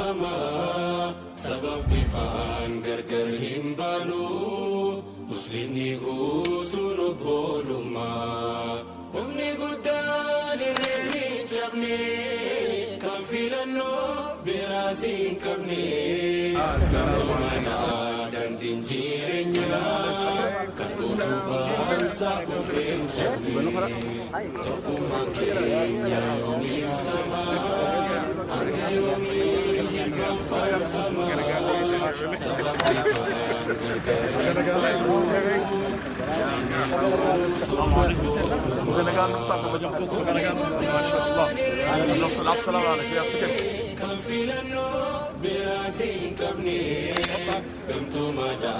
farfama, sabaaf bifaan gargar hin baanu, muslimni guutuun obbolummaa. Humni guddaan irreen hin cabne, kan filannoo biraas hin qabne, gamtoomana daandiin jireenyaa, kan utubaan isaa kufee hin cabne. Tokkummaan keenya yoom ibsama? Hanga yoomii jibbaan farfama? Sabaaf bifaan gargar hin baanu, Senegal nuftaa kabajamtoota maashaallah. Assalaamu alaikum. Kan filannoo biraas hin qabne, gamtoomaadha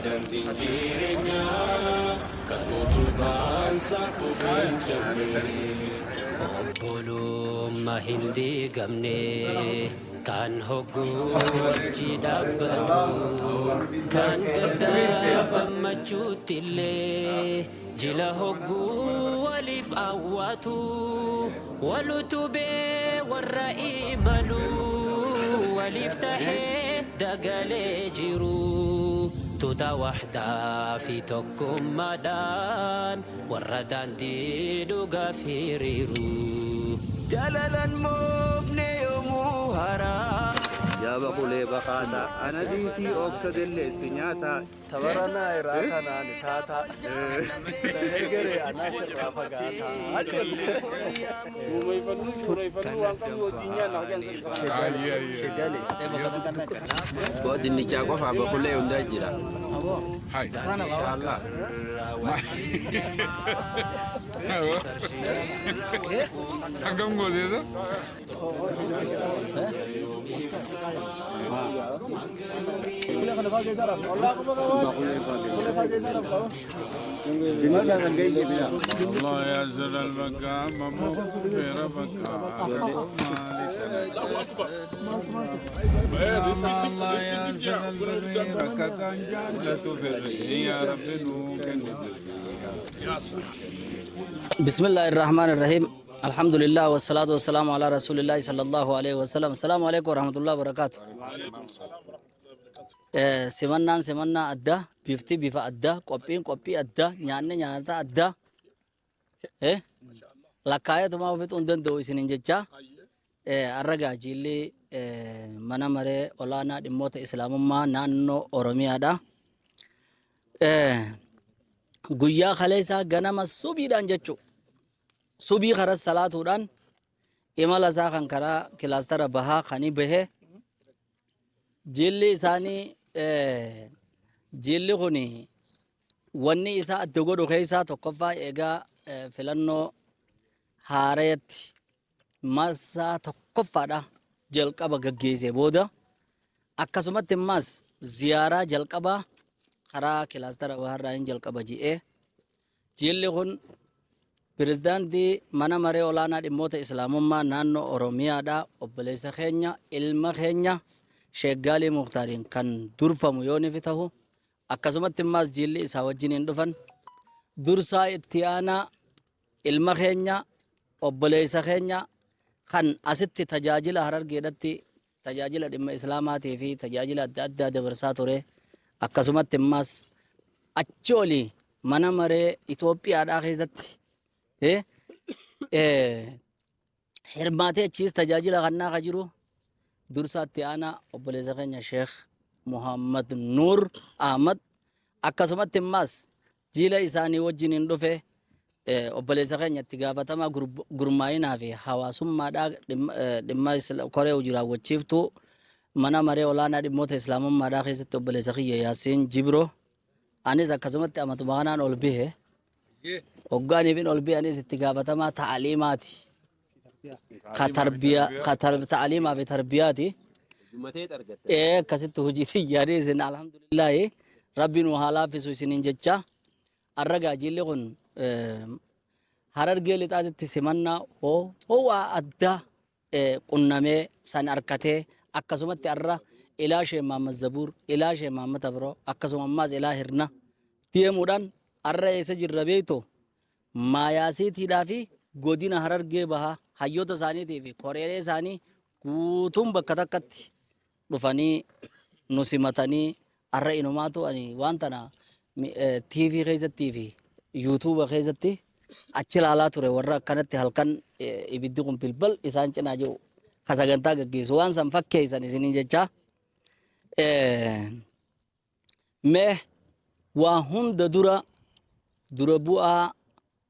daandiin jireenyaa, kan utubaan isaa kufee hin cabne. Obbolummaa hin diigamne, kan hogguuchi dhaabbatu, kan gaddaaf gammachuutti illee jila hogguu waliif awwaatu, wal utubee warra imalu, waliif tahee dagalee jiru, tuuta wahdaa fi tokkummaadhaan warra daandii dhugaaf hiriiru. Jalalan moofne yoomuu haraa. Yaa baqulee baqaata ana dhiisii obsa delleessi nyaata. Tabaranaa irraa kanaan taataa. Egeree anaa sirraa fagaataa. Dinnichaa qofa baqulee hundaa jira. Inshaallah. Akkam gooteessa? الله يا زلال بقى ممو في ربك. الله يا زلال بقى يا رب. بسم الله الرحمن الرحيم، الحمد لله والصلاة والسلام على رسول الله صلى الله عليه وسلم. السلام عليكم ورحمة الله وبركاته. Simannaan simannaa addaa, bifti bifa addaa, qophiin qophii addaa, nyaanni nyaata addaa. Lakkaa'eetumaa ofiitu hin danda'u isiniin jechaa. Har'a gaajiilli mana maree olaanaa dhimmoota islaamummaa naannoo Oromiyaadha. Guyyaa kaleessaa ganama subiidhaan jechuu, subii karaa salaatuudhaan imala isaa kan karaa kilaastara bahaa kan bahe jilli isaanii. Jilli kun wanni isaa adda godhu keessaa tokkoffaa, eegaa filannoo haareetti marsaa tokkoffaadha jalqaba gaggeesse booda, akkasumatti immas ziyaaraa jalqabaa karaa kilaastara baharraa hin jalqaba ji'ee. Jilli kun pirezidaantii mana maree olaanaa dhimmoota islaamummaa naannoo Oromiyaadha, obboleessa keenya, ilma keenya Sheek Gaalii Muktaariin kan durfamu yoo ni ta'u, akkasumatti immas jilli isaa wajjiniin dhufan dursaa itti aanaa ilma keenya, obboleessa keenya, kan asitti tajaajila Harargeedhatti tajaajila dhimma islaamaatii fi tajaajila adda addaa dabarsaa ture, akkasumatti immas achi olii mana maree Itoophiyaadhaa keessatti hirmaatee achiis tajaajila kannaa ka jiru, dursaa itti aanaa obboleessa keenya Sheekh Muhammad Nuur Ahmad, akkasumatti immas jiila isaanii wajjiniin dhufe obboleessa keenya itti gaafatamaa gurmaa'inaa fi hawaasummaadhaa dhimma koree hojii raawwachiiftuu mana maree olaanaa dhimmoota islaamummaadhaa keessatti obboleessa kiyya Yaasiin Jibroo. Anis akkasumatti amatuma kanaan ol bihe hoggaaniifin ol bihe. Anis itti gaafatamaa ta'aliimaati ka tarbiyaa ka ta'aliimaa fi tarbiyaati. Akkasitti hojii xiyyaanii isin alhamdulillaahi rabbi nu haa laaffisu isiniin jecha. Arra gaajilli kun Harargee Lixaatitti simannaa ho'aa addaa qunnamee san arkatee, akkasumatti arra ilaa Sheek Mahammad Zabuur, ilaa Sheek Mahammad Abroo, akkasuma ammaas ilaa Hirna deemuudhaan arra eessa jirra beektu? Maayaasiitiidhaa fi godina Harargee Bahaa hayyoota isaaniitii fi koreelee isaanii guutuun bakka takkatti. dhufanii nu simatanii arra inumaatu ani waan tana TV keessattii fi YouTube keessatti achi ilaalaa ture warra akkanatti halkan ibiddi kun bilbal isaan cinaa jiru ka sagantaa gaggeessu waan san fakkeessan isiniin jechaa. Mee waa hunda dura dura bu'aa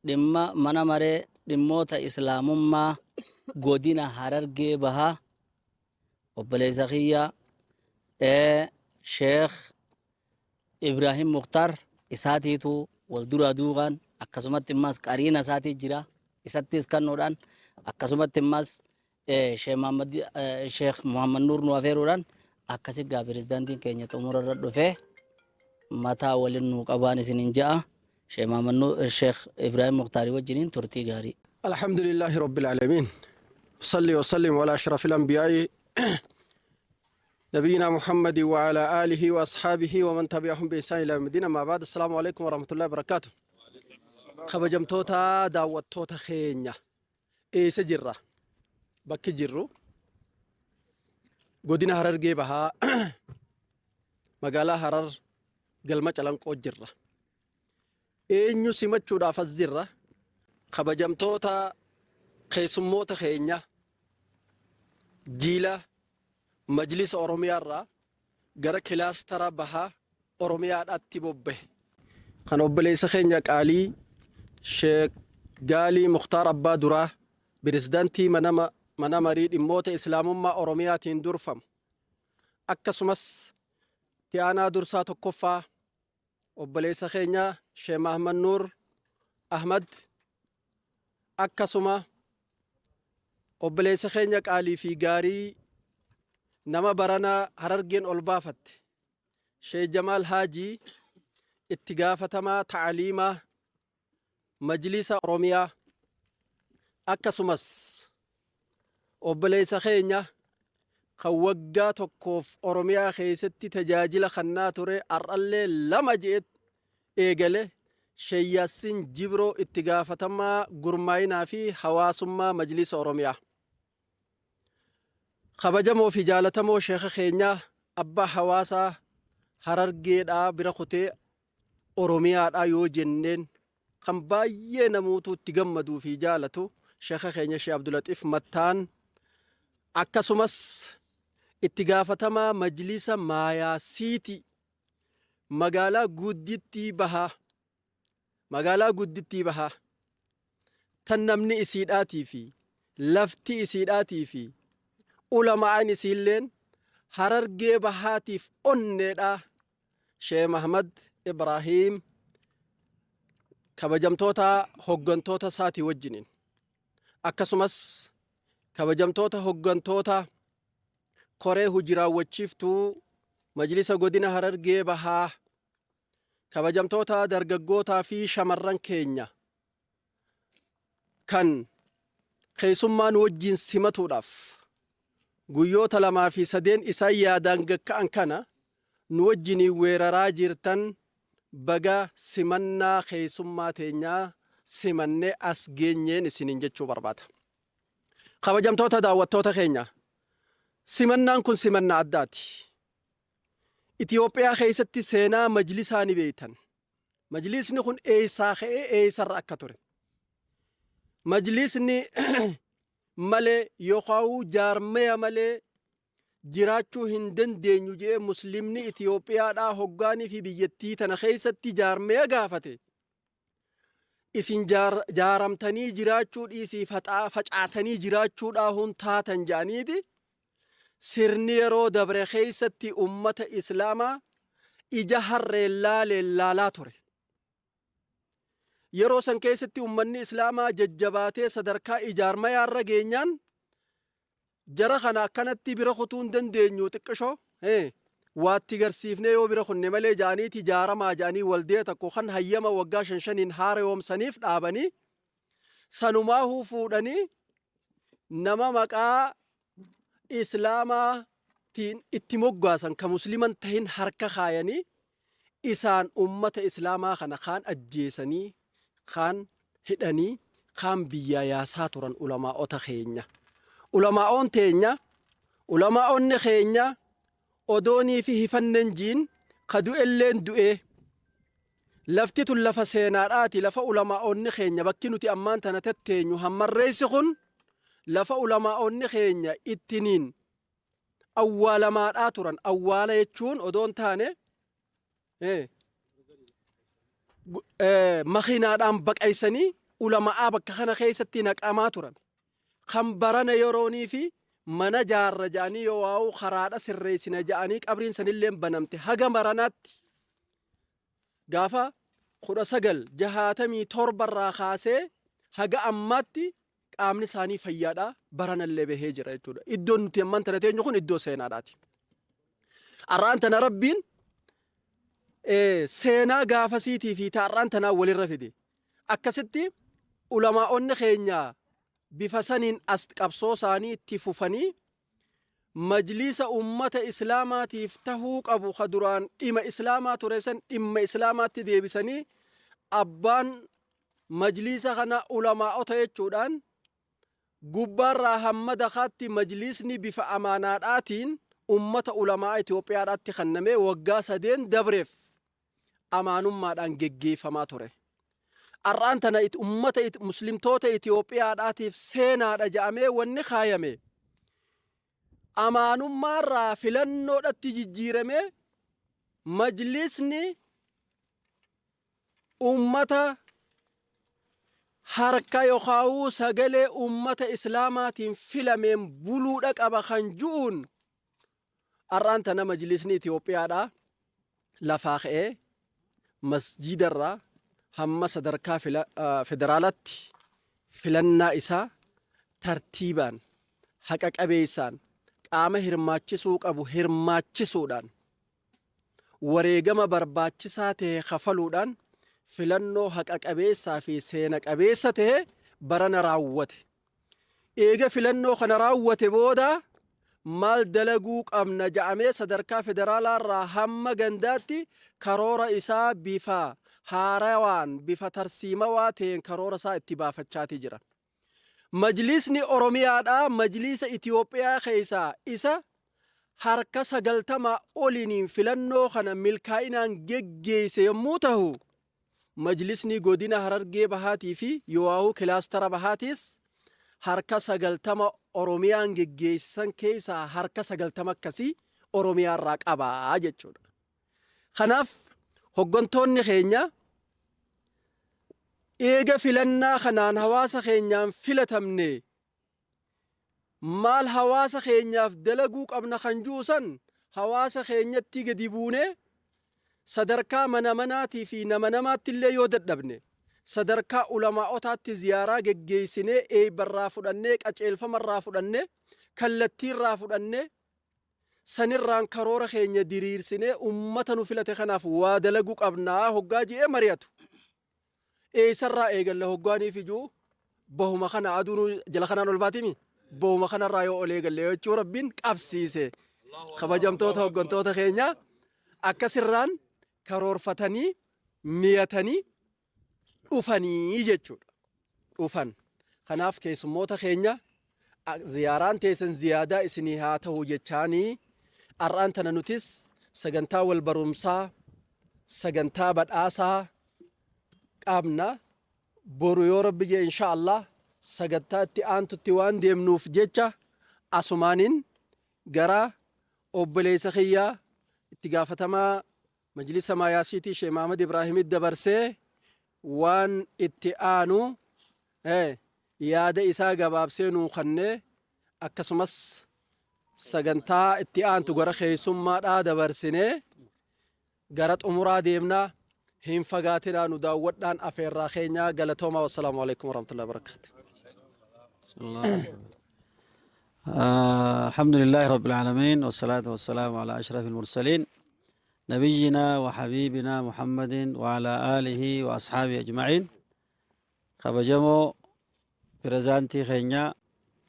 dhimma mana maree dhimmoota islaamummaa godina Harargee Bahaa obboleessa kiyya Sheekh Ibrahim Muktaar isaatiitu wal duraa duubaan akkasumatti immas qariina isaatii jira isattis kennuudhaan akkasumatti immas Sheekh Muhammad Nuur nu afeeruudhaan akkasi gaa pirezidaantiin keenya xumura irra dhufee mataa waliin nuu qabaan isiniin ja'a. Sheekh Muhammad Nuur Sheekh Ibrahim Muktaarii wajjiniin turtii gaarii. الحمد لله رب العالمين، صلي وسلم على أشرف الأنبياء نبينا محمد وعلى آله وأصحابه ومن تبعهم بإحسان إلى يوم الدين. أما بعد، السلام عليكم ورحمة الله وبركاته. Kabajamtoota daawwattoota keenya, eessa jirra? Bakki jirru godina Harargee Bahaa, magaalaa Harar, galma Calanqoo jirra. Eenyu simachuudhaaf as jirra? Kabajamtoota keessummoota keenya jiila Majlisa Oromiyaarraa gara kilaastara bahaa Oromiyaadhaatti bobbahe kan obboleessa keenya qaalii Sheek Gaalii Muktaar Abbaa Duraa, pirezidaantii mana marii dhimmoota islaamummaa Oromiyaatiin durfamu, akkasumas itti aanaa dursaa tokkoffaa obboleessa keenya Sheek Mahmad Nuur Ahmad, akkasuma obboleessa keenya qaalii fi gaarii nama baranaa Harargeen ol baafatte Sheek Jamaal Haajii, itti gaafatamaa ta'aliimaa Majlisa Oromiyaa, akkasumas obboleessa keenya kan waggaa tokkoof Oromiyaa keessatti tajaajila kannaa ture, har'allee 2 je'et eegale, Sheek Yaassin Jibroo, itti gaafatamaa gurmaa'inaa fi hawaasummaa Majlisa Oromiyaa. Kabajamoo fi jaalatamoo sheeka keenyaa, abbaa hawaasaa Harargeedhaa bira kutee Oromiyaadhaa yoo jenneen kan baay'ee namoota itti gammaduu fi jaalatu, sheeka keenya Sheek Abdulaxiif Mattaan, akkasumas itti gaafatamaa Majlisa Maayaa Siiti, magaalaa guddittii bahaa, magaalaa guddittii bahaa tan namni isiidhaatii fi lafti isiidhaatii fi ulamaan isiilleen Harargee Bahaatiif onneedha, Sheek Mahmad Ibraahiim, kabajamtoota hoggantoota isaatii wajjiniin, akkasumas kabajamtoota hoggantoota koree hojii raawwachiiftuu Majlisa Godina Harargee Bahaa, kabajamtoota dargaggootaa fi shamarran keenya kan keessummaan wajjin simatuudhaaf guyyoota 2 fi 3 isaan yaadaan gakka'an kana nu wajjiniin weeraraa jirtan, baga simannaa keessummaa teenyaa simannee as geenyeen isiniin jechuu barbaada. Kabajamtoota daawwattoota keenya, simannaan kun simannaa addaati. Itoophiyaa keessatti seenaa majlisaa ni beektan. Majlisni kun eessaa ka'ee eessarra akka ture. Majlisni malee yookaan jaarmaya malee jiraachuu hin dandeenyu jedhee muslimni Itoophiyaadhaa hoggaanii fi biyyattii tana keessatti jaarmaya gaafate. Isin jaaramtanii jiraachuu dhiisii facaatanii jiraachuudhaa hun taatan jedhaniiti sirni yeroo dabre keessatti ummata islaamaa ija harreen laaleen laalaa ture. Yeroo san keessatti ummanni islaamaa jajjabaatee sadarkaa ijaarmayaarra geenyaan jara kana akkanatti bira kutuu hin dandeenyu, xiqqishoo waatti garsiifnee yoo bira kunne malee ja'aniiti ijaaramaa ja'anii waldee tokko kan hayyama waggaa shan shaniin haara yoomsaniif dhaabanii sanumaahuu fuudhanii nama maqaa islaamaatiin itti moggaasan ka musliman tahin harka kaayanii isaan ummata islaamaa kana kaan ajjeesanii, kaan hidhanii, kaan biyyaa yaasaa turan ulamaa'ota keenya. Ulamaa'oon teenya, ulamaa'onni keenya. Odoonii fi hifannen jiin ka du'elleen du'ee lafti tun lafa seenaadhaati, lafa ulamaa'onni keenya, bakki nuti ammaan tana tetteenyu hammarreessi kun lafa ulamaa'onni keenya ittiniin awwaalamaadhaa turan. Awwaala jechuun odoon taane makiinaadhaan baqaysanii ulama'aa bakka kana keessatti naqamaa turan. Kan barana yeroonii fi mana jaarra ja'anii yoo waa'u karaadha sirreessina ja'anii qabriin sanillee banamte haga baranaatti gaafa 1967 irraa kaasee haga ammaatti qaamni isaanii fayyaadha, baranallee bahee jira jechuudha. Iddoon nuti ammaan tana teenyu kun iddoo seenaadhaati. Har'aan tana Rabbiin seenaa gaafasiitii fi taarraan tanaa walirra fide. Akkasitti ulamaa'onni keenya bifa saniin as qabsoo isaanii itti fufanii majliisa ummata islaamaatiif tahuu qabu ka duraan dhimma islaamaa ture san dhimma islaamaatti deebisanii abbaan majliisa kana ulamaa'ota jechuudhaan gubbaarraa hamma dakaatti majliisni bifa amaanaadhaatiin ummata ulamaa Itoophiyaadhaatti kennamee waggaa 3 dabreef amaanummaadhaan geggeeffamaa ture. Har'aan tana ummata muslimtoota Itoophiyaadhaatiif seenaadha jedhamee wanni kaayame amaanummaarraa filannoodhatti jijjiiramee majlisni ummata harka yookaan sagalee ummata islaamaatiin filameen buluudha qaba kan ju'uun har'aan tana majlisni Itoophiyaadhaa lafaa ka'ee masjiidarraa hamma sadarkaa federaalaatti filannaa isaa tartiibaan, haqa qabeessaan, qaama hirmaachisuu qabu hirmaachisuudhaan, wareegama barbaachisaa ta'e kafaluudhaan filannoo haqa qabeessaa fi seena qabeessa ta'e barana raawwate. Eega filannoo kana raawwate booda maal dalaguu qabna ja'amee sadarkaa federaalaarraa hamma gandaatti karoora isaa bifa haarawaan, bifa tarsiimawaa ta'een karoora isaa itti baafachaati jira. Majlisni Oromiyaadhaa majlisa Itoophiyaa keessaa isa harka 90 oliiniin filannoo kana milkaa'inaan geggeesse yommuu ta'u, majlisni godina Harargee Bahaatii fi Yowaahuu kilaastara Bahaatiis harka 90 Oromiyaan geggeessisan keessaa harka 90 akkasii Oromiyaarraa qabaa jechuudha. Kanaaf hoggantoonni keenya eega filannaa kanaan hawaasa keenyaan filatamne maal hawaasa keenyaaf dalaguu qabna kan juusan hawaasa keenyatti gadi buune sadarkaa mana manaatii fi nama namaatti illee yoo dadhabne sadarkaa ulamaa'otaatti ziyaaraa geggeessinee eebbarraa fudhannee, qaceelfamarraa fudhannee, kallattiirraa fudhannee, sanirraan karoora keenya diriirsinee ummata nu filate kanaaf waa dalaguu qabnaa hoggaa ji'ee mari'atu. Eessarraa eegalla hoggaaniif ijuu bahuma kana aduun jala kanaan ol baatimi bahuma kanarraa yoo ol eegalle jechuu Rabbiin qabsiise. Kabajamtoota hoggantoota keenya akkasirraan karoorfatanii niyatanii dhufanii jechuudha. Dhufan. Kanaaf keessummoota keenya ziyaaraan teessan ziyaadaa isinii haa ta'u jechaanii har'aan tana nutis sagantaa wal barumsaa, sagantaa badhaasaa qabna. Boru yoo Rabbi jee insha Allah sagantaa itti aantutti waan deemnuuf jecha asumaaniin gara obboleessa kiyyaa itti gaafatamaa majlisa Maayaasiitii Sheekh Mahamad Ibraahimitti dabarsee waan itti aanu yaada isaa gabaabsee nuu kennee akkasumas sagantaa itti aantu gara keessummaadhaa dabarsinee gara xumuraa deemnaa. Hin fagaatinaa, nu daawwadhaan afeerraa keenyaa. Galatoomaa, wassalaamu alaikum warahmatullahi wabarakaatu. الحمد لله رب العالمين، والصلاة والسلام على أشرف المرسلين، نبينا وحبيبنا محمد وعلى آله وأصحابه أجمعين. Kabajamoo pirezidaantii keenya,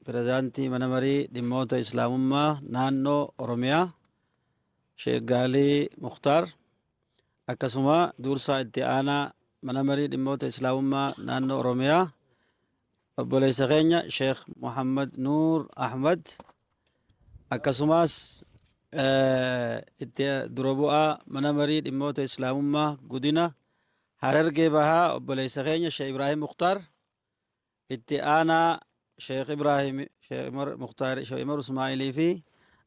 pirezidaantii mana marii dhimmoota islaamummaa naannoo Oromiyaa Sheekh Gaalii Mukhtaar, akkasuma dursaa itti aanaa mana marii dhimmoota islaamummaa naannoo Oromiyaa obboleessa keenya Sheekh Muhammad Nuur Ahmad, akkasumas Itti dura bu'aa mana marii dhimmoota Islaamummaa godina Harargee Bahaa obboleessa keenya Sheekh Ibraahim Muktaar, itti aanaa Sheekh Ibraahim Sheekh Umar Muktaar Sheekh Umar Ismaa'ilii fi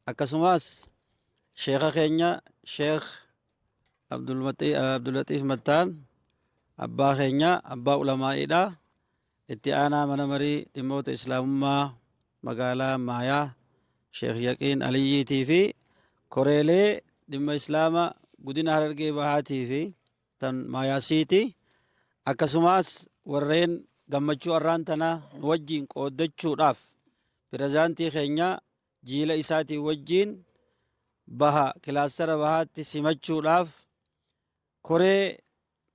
akkasumas sheekha keenya Sheekh Abdullatiif Mattaan, abbaa keenya, abbaa ulamaa'iidha, itti aanaa mana marii dhimmoota Islaamummaa magaalaa Maayaa Sheekh Yaqiin Aliyyiitii fi koreelee dhimma Islaama godina Harargee Bahaatii fi tan Maayaasiiti, akkasumas warreen gammachuu arraan tanaa nu wajjiin qooddachuudhaaf pirezidaantii keenya jiila isaatii wajjiin baha kilaastara bahaatti simachuudhaaf koree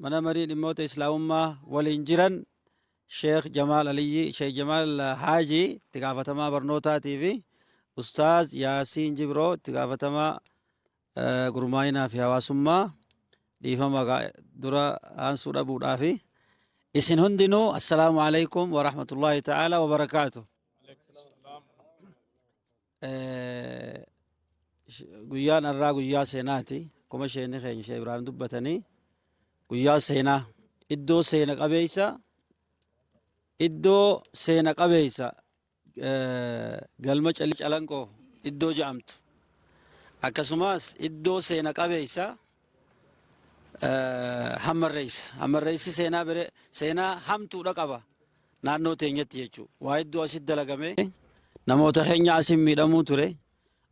mana marii dhimmoota Islaamummaa waliin jiran, Sheekh Jamaal Aliyyi, Sheekh Jamaal Haajii, itti gaafatamaa barnootaatii fi Ustaaz Yaasiin Jibroo, itti gaafatamaa gurmaa'inaa fi hawaasummaa, dhiifama dura aansuu dhabuudhaafi isin hundinuu, assalaamu alaikum wa rahmatullahi ta'ala wa barakaatu. Guyyaan har'aa guyyaa seenaati. Akkuma sheekni keenya Sheekh Ibraahim dubbatanii, guyyaa seenaa, iddoo seena qabeessa, iddoo seena qabeessa, galma Calanqoo iddoo jedhamtu, akkasumas iddoo seena qabeessa Hammarreessa. Hammarreessi seenaa bire seenaa hamtuudha qaba naannoo teenyatti jechuudha. Waa hedduu asitti dalagame, namoota keenya asin miidhamuu ture,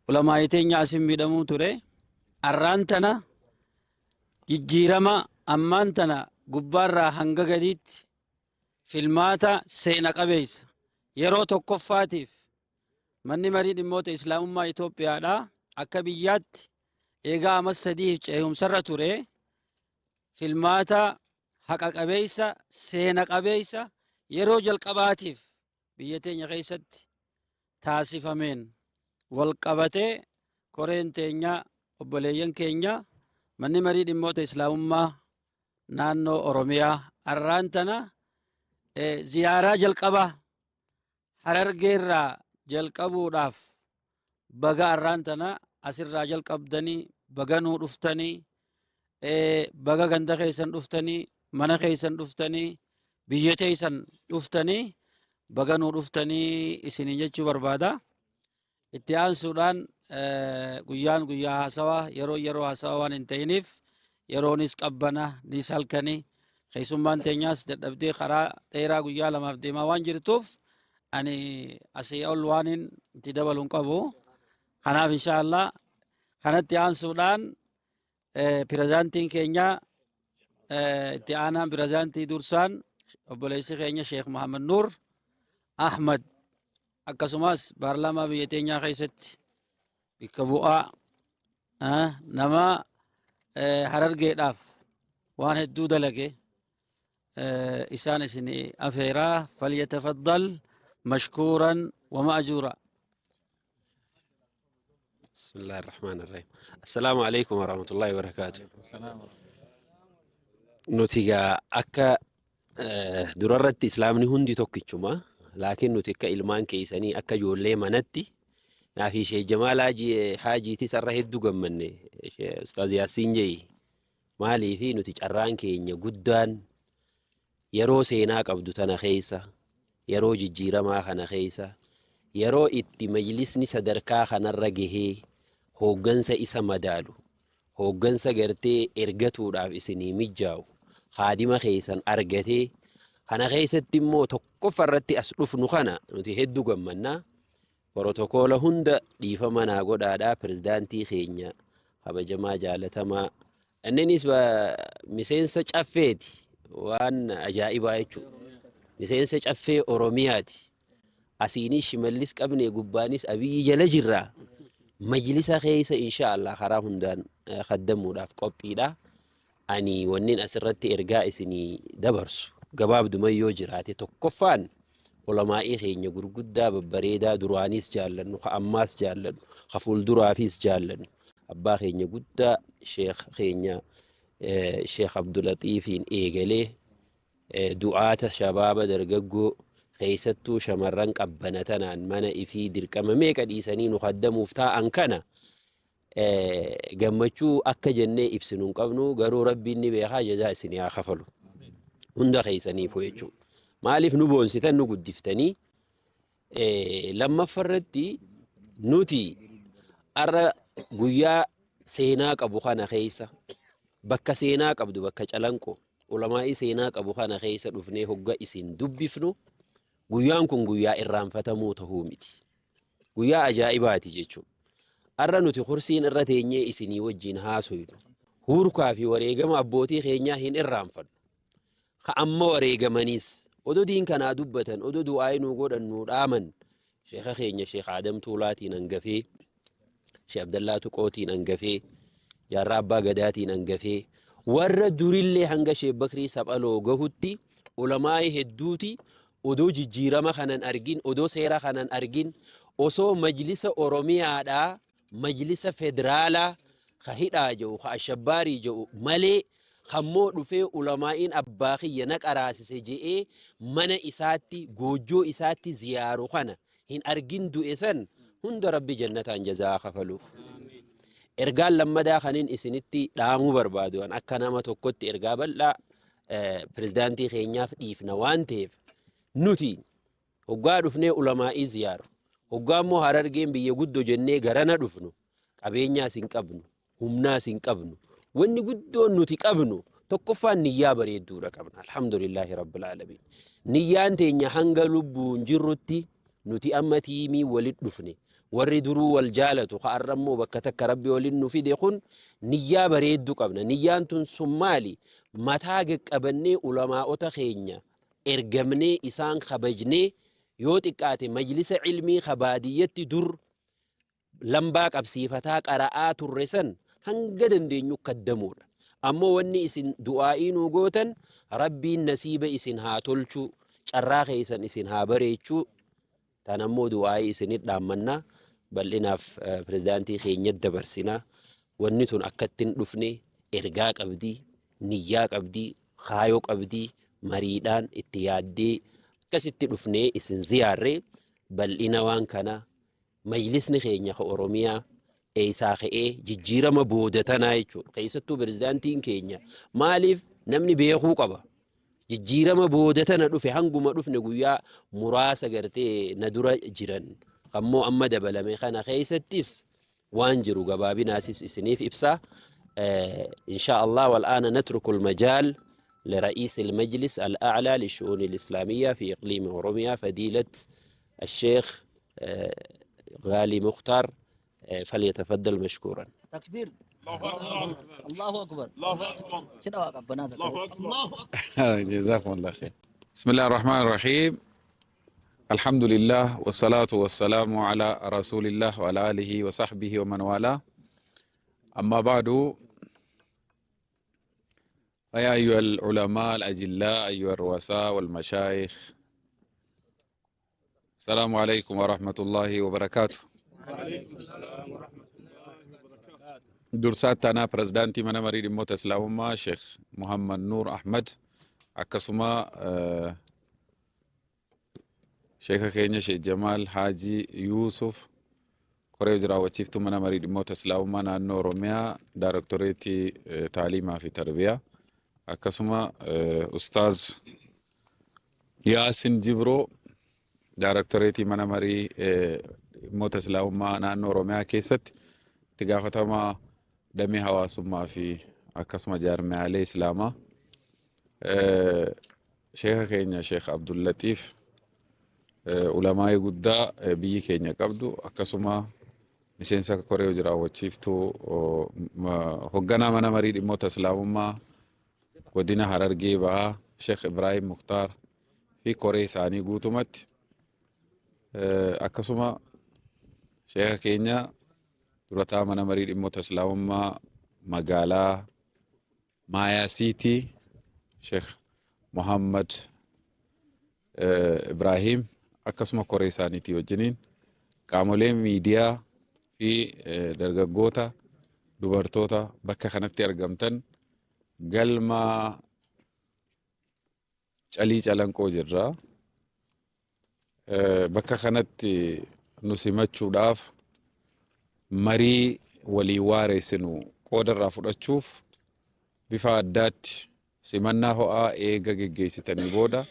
ulamaa'ii teenya asin miidhamuu ture. Arraan tana jijjiirama ammaan tana gubbaarraa hanga gadiitti filmaata seena qabeessa yeroo tokkoffaatiif manni marii dhimmoota Islaamummaa Itoophiyaadha akka biyyaatti eegaa amma 3f ce'umsarra ture, filmaata haqa qabeessa, seena qabeessa yeroo jalqabaatiif biyya teenya keessatti taasifameen wal qabatee, koreen teenya, obboleeyyan keenya manni marii dhimmoota Islaamummaa naannoo Oromiyaa arraan tana ziyaaraa jalqabaa Harargeerraa jalqabuudhaaf baga arraan tana asirraa jalqabdanii, baga nuu dhuftanii, baga ganda keessan dhuftanii, mana keessan dhuftanii, biyya teessan dhuftanii, baga nuu dhuftanii isiniin jechuu barbaada. Itti aansuudhaan guyyaan guyyaa haasawaa, yeroo yeroo haasawaa waan hin ta'iniif, yeroonis qabbana nis halkanii, keessummaan teenyaas dadhabdee karaa dheeraa guyyaa 2f deemaa waan jirtuuf, ani asii ol waan itti dabalu hin qabu. Kanaaf inshaallah kanatti aansuudhaan pirezidaantiin keenya, itti aanaan pirezidaantii dursaan obboleessi keenya Sheekh Muhammad Nuur Ahmad, akkasumas paarlaamaa biyya teenyaa keessatti bakka bu'aa nama Harargeedhaaf waan hedduu dalage, isaan isin afeeraa, falyatafaddal mashkuuran wa ma'juura. بسم الله الرحمن الرحيم. السلام عليكم ورحمة الله وبركاته. Nuti egaa akka durarratti Islaamni hundi tokkichuma, laakiin nuti akka ilmaan keessanii, akka ijoollee manatti, naafi ishee Jamaal Haajiitis har'a hedduu gammanne. Ustaaz Yaasiin je'i maaliifi nuti carraan keenya guddaan yeroo seenaa qabdu tana keessa, yeroo jijjiiramaa kana keessa, yeroo itti majlisni sadarkaa kanarra gahee hooggansa isa madaalu, hooggansa gartee ergatuudhaaf isinii mijjaa'u, haadima keessan argatee, kana keessatti immoo tokkoffa irratti as dhufnu kana nuti hedduu gammannaa. Protokoola hunda dhiifama naa godhaadhaa. Pirezidaantii keenya kabajamaa jaalatamaa, inninis miseensa caffeeti, waan ajaa'ibaa jechuudha, miseensa Caffee Oromiyaati. Asiinis Shimallis qabne, gubbaanis Abiyyi jala jirra. Majlisa keessa insha Allah karaa hundaan kaddamuudhaaf qophiidha. Ani wannin asirratti ergaa isinii dabarsu gabaabduma yoo jiraate, tokkoffaan ulamaa'ii keenya gurguddaa babbareedaa duraanis jaallannu, ka ammaas jaallannu, ka fuulduraafis jaallannu, abbaa keenya guddaa, sheekh keenya Sheekh Abdulatiifiin eegalee du'aata shabaaba dargaggoo, keessattuu shamarran qabbana tanaan mana ifii dirqama meeqa dhiisanii nu kaddamuuf taa'an kana. Gammachuu akka jennee ibsinu hin qabnu, garuu Rabbiin ni beekaa, jazaa isinii haa kafalu. Hunda keessaniifuu jechuudha. Maaliif nu boonsitan, nu guddiftanii. Lammaffaa irratti, nuti har'a guyyaa seenaa qabu kana keessa, bakka seenaa qabdu, bakka Calanqoo ulamaa'ii seenaa qabu kana keessa dhufnee hogga isin dubbifnu, guyyaan kun guyyaa irraanfatamuu tahuu miti. Guyyaa ajaa'ibaati jechuudha. Har'a nuti kursiin irra teenyee isinii wajjin haasoynu, huurkaa fi wareegama abbootii keenyaa hin irraanfannu. Ka amma wareegamaniis odoo diin kanaa dubbatan, odoo du'aa'ii nuu godhan, nuu dhaaman, sheeka keenya Sheekh Adam Tuulaatiin hangafee, Sheekh Abdallaa Tuqootiin hangafee, Jaarraa Abbaa Gadaatiin hangafee, warra durillee hanga Sheekh Bakrii Saphaloo gahutti ulamaa'ii hedduuti odoo jijjiirama kanan argin, odoo seera kanan argin, osoo majlisa Oromiyaadhaa majlisa federaalaa ka hidhaa jedhu, ka ashabbaarii jedhu malee, kammoo dhufee ulamaa'iin abbaa kiyya na qaraasise je'ee mana isaatti, goojjoo isaatti ziyaaru kana hin argin du'e san hunda Rabbi jannataan jazaa kafaluuf. Ergaan lammadaa kanin isinitti dhaamuu barbaadu, an akka nama tokkotti ergaa bal'aa pirezidaantii keenyaaf dhiifna waan ta'eef, nuti hoggaa dhufnee ulamaa'ii ziyaaru, hoggaa immoo Harargeen biyya guddoo jennee garana dhufnu, qabeenyaas hin qabnu, humnaas hin qabnu. Wanni guddoon nuti qabnu tokkoffaan niyyaa bareedduudha qabna. Alhamdulillaahi rabbil aalamiin. Niyyaan teenya hanga lubbuun jirrutti nuti amma tiimii walit dhufne, warri duruu wal jaalatu, ka arra immoo bakka takka Rabbi waliin nu fide kun, niyyaa bareedduu qabna. Niyyaan tun sun maali? Mataa gaqqabannee ulamaa'ota keenya ergamnee isaan kabajnee, yoo xiqqaate majlisa ilmii ka baadiyyatti dur lambaa qabsiifataa qara'aa turre san hanga dandeenyu kaddamuudha. Ammoo wanni isin du'aa'ii nuu gootan, Rabbiin nasiiba isin haa tolchuu, carraa keessan isin haa bareechuu, tan ammoo du'aa'ii isinit dhaammannaa. Bal'inaaf pirezidaantii keenya dabarsinaa. Wanni tun akkatti hin dhufne, ergaa qabdii, niyyaa qabdii, kaayoo qabdii, mariidhaan itti yaaddee akkasitti dhufnee isin ziyaarree. Bal'ina waan kana, majlisni keenya ka Oromiyaa eessaa ka'ee, jijjiirama booda tanaa jechuudha. Keessattuu pirezidaantiin keenya, maaliif namni beekuu qaba. Jijjiirama booda tana dhufe, hanguma dhufne guyyaa muraasa gartee na dura jiran ammoo amma dabalame kana keessattis waan jiru gabaabinaasis isiniif ibsa. إن شاء الله والآن نترك المجال لرئيس المجلس الأعلى للشؤون الإسلامية في إقليم أوروميا، فضيلة الشيخ غالي مختار، فليتفضل مشكورا. تكبير، الله أكبر، الله أكبر. الله أكبر. جزاكم الله خير. بسم الله الرحمن الرحيم. الحمد لله والصلاة والسلام على رسول الله وعلى آله وصحبه ومن والاه. أما بعد، فيا أيها العلماء الأجلاء، أيها الرؤساء والمشايخ، السلام عليكم ورحمة الله وبركاته. وعليكم السلام ورحمة الله وبركاته. Dursaa ittaanaa pirezidaantii mana marii dhimmoota Islaamummaa Sheekh Muhammad Nuur Ahmad, akkasuma sheeka keenya Sheekh Jamaal Haajii Yuusuf, koree raawwachiiftuu mana marii dhimmoota Islaamummaa naannoo Oromiyaa, daarektoreetii taaliimaa fi tarbiyaa, akkasuma Ustaaz Yaasin Jibroo, daarektoreetii mana marii dhimmoota Islaamummaa naannoo Oromiyaa keessatti itti gaafatamaa damee hawaasummaa fi akkasuma jaarmiyaalee Islaamaa, sheeka keenya Sheekh Abdullatiif, ulamaa'ii guddaa biyyi keenya qabdu, akkasuma miseensa koree hojii raawwachiiftuu, hoogganaa mana marii dhimmoota Islaamummaa godina Harargee Bahaa Sheekh Ibrahim Muktaar fi koree isaanii guutumatti, akkasuma sheeka keenya durataa mana marii dhimmoota Islaamummaa magaalaa Maayaa Siitii Sheekh Muhammad Ibrahim, akkasuma koree isaaniitii wajjiniin, qaamolee miidiyaa fi dargaggoota, dubartoota bakka kanatti argamtan, galma Calii Calanqoo jirra. Bakka kanatti nu simachuudhaaf marii walii waareessinu qooda irraa fudhachuuf bifa addaatti simannaa ho'aa eega geggeessitanii booda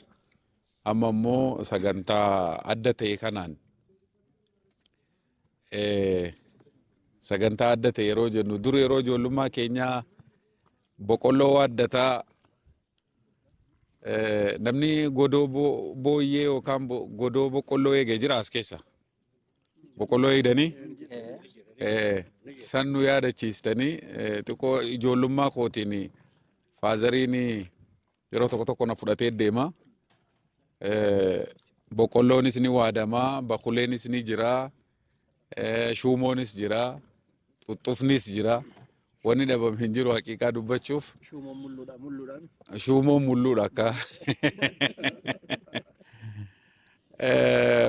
amma immoo sagantaa adda ta'e kanaan sagantaa adda ta'e yeroo jennu dur yeroo ijoollummaa keenyaa boqqolloo waaddataa namni godoo booyyee yookaan godoo boqqolloo eege jira as keessa. Boqqolloo eegdanii san nu yaadachiistanii xiqqoo ijoollummaa kootiin fatheriin yeroo tokko tokko na fudhatee deema. Boqqolloonis ni waadamaa, bakuleenis ni jira, shuumoonis jira, xuxxufnis jira. Wanni dhabame hin jiru haqiiqaa dubbachuuf. Shuumoon mulluudha mulluudhaan. Shuumoon mulluudha akka.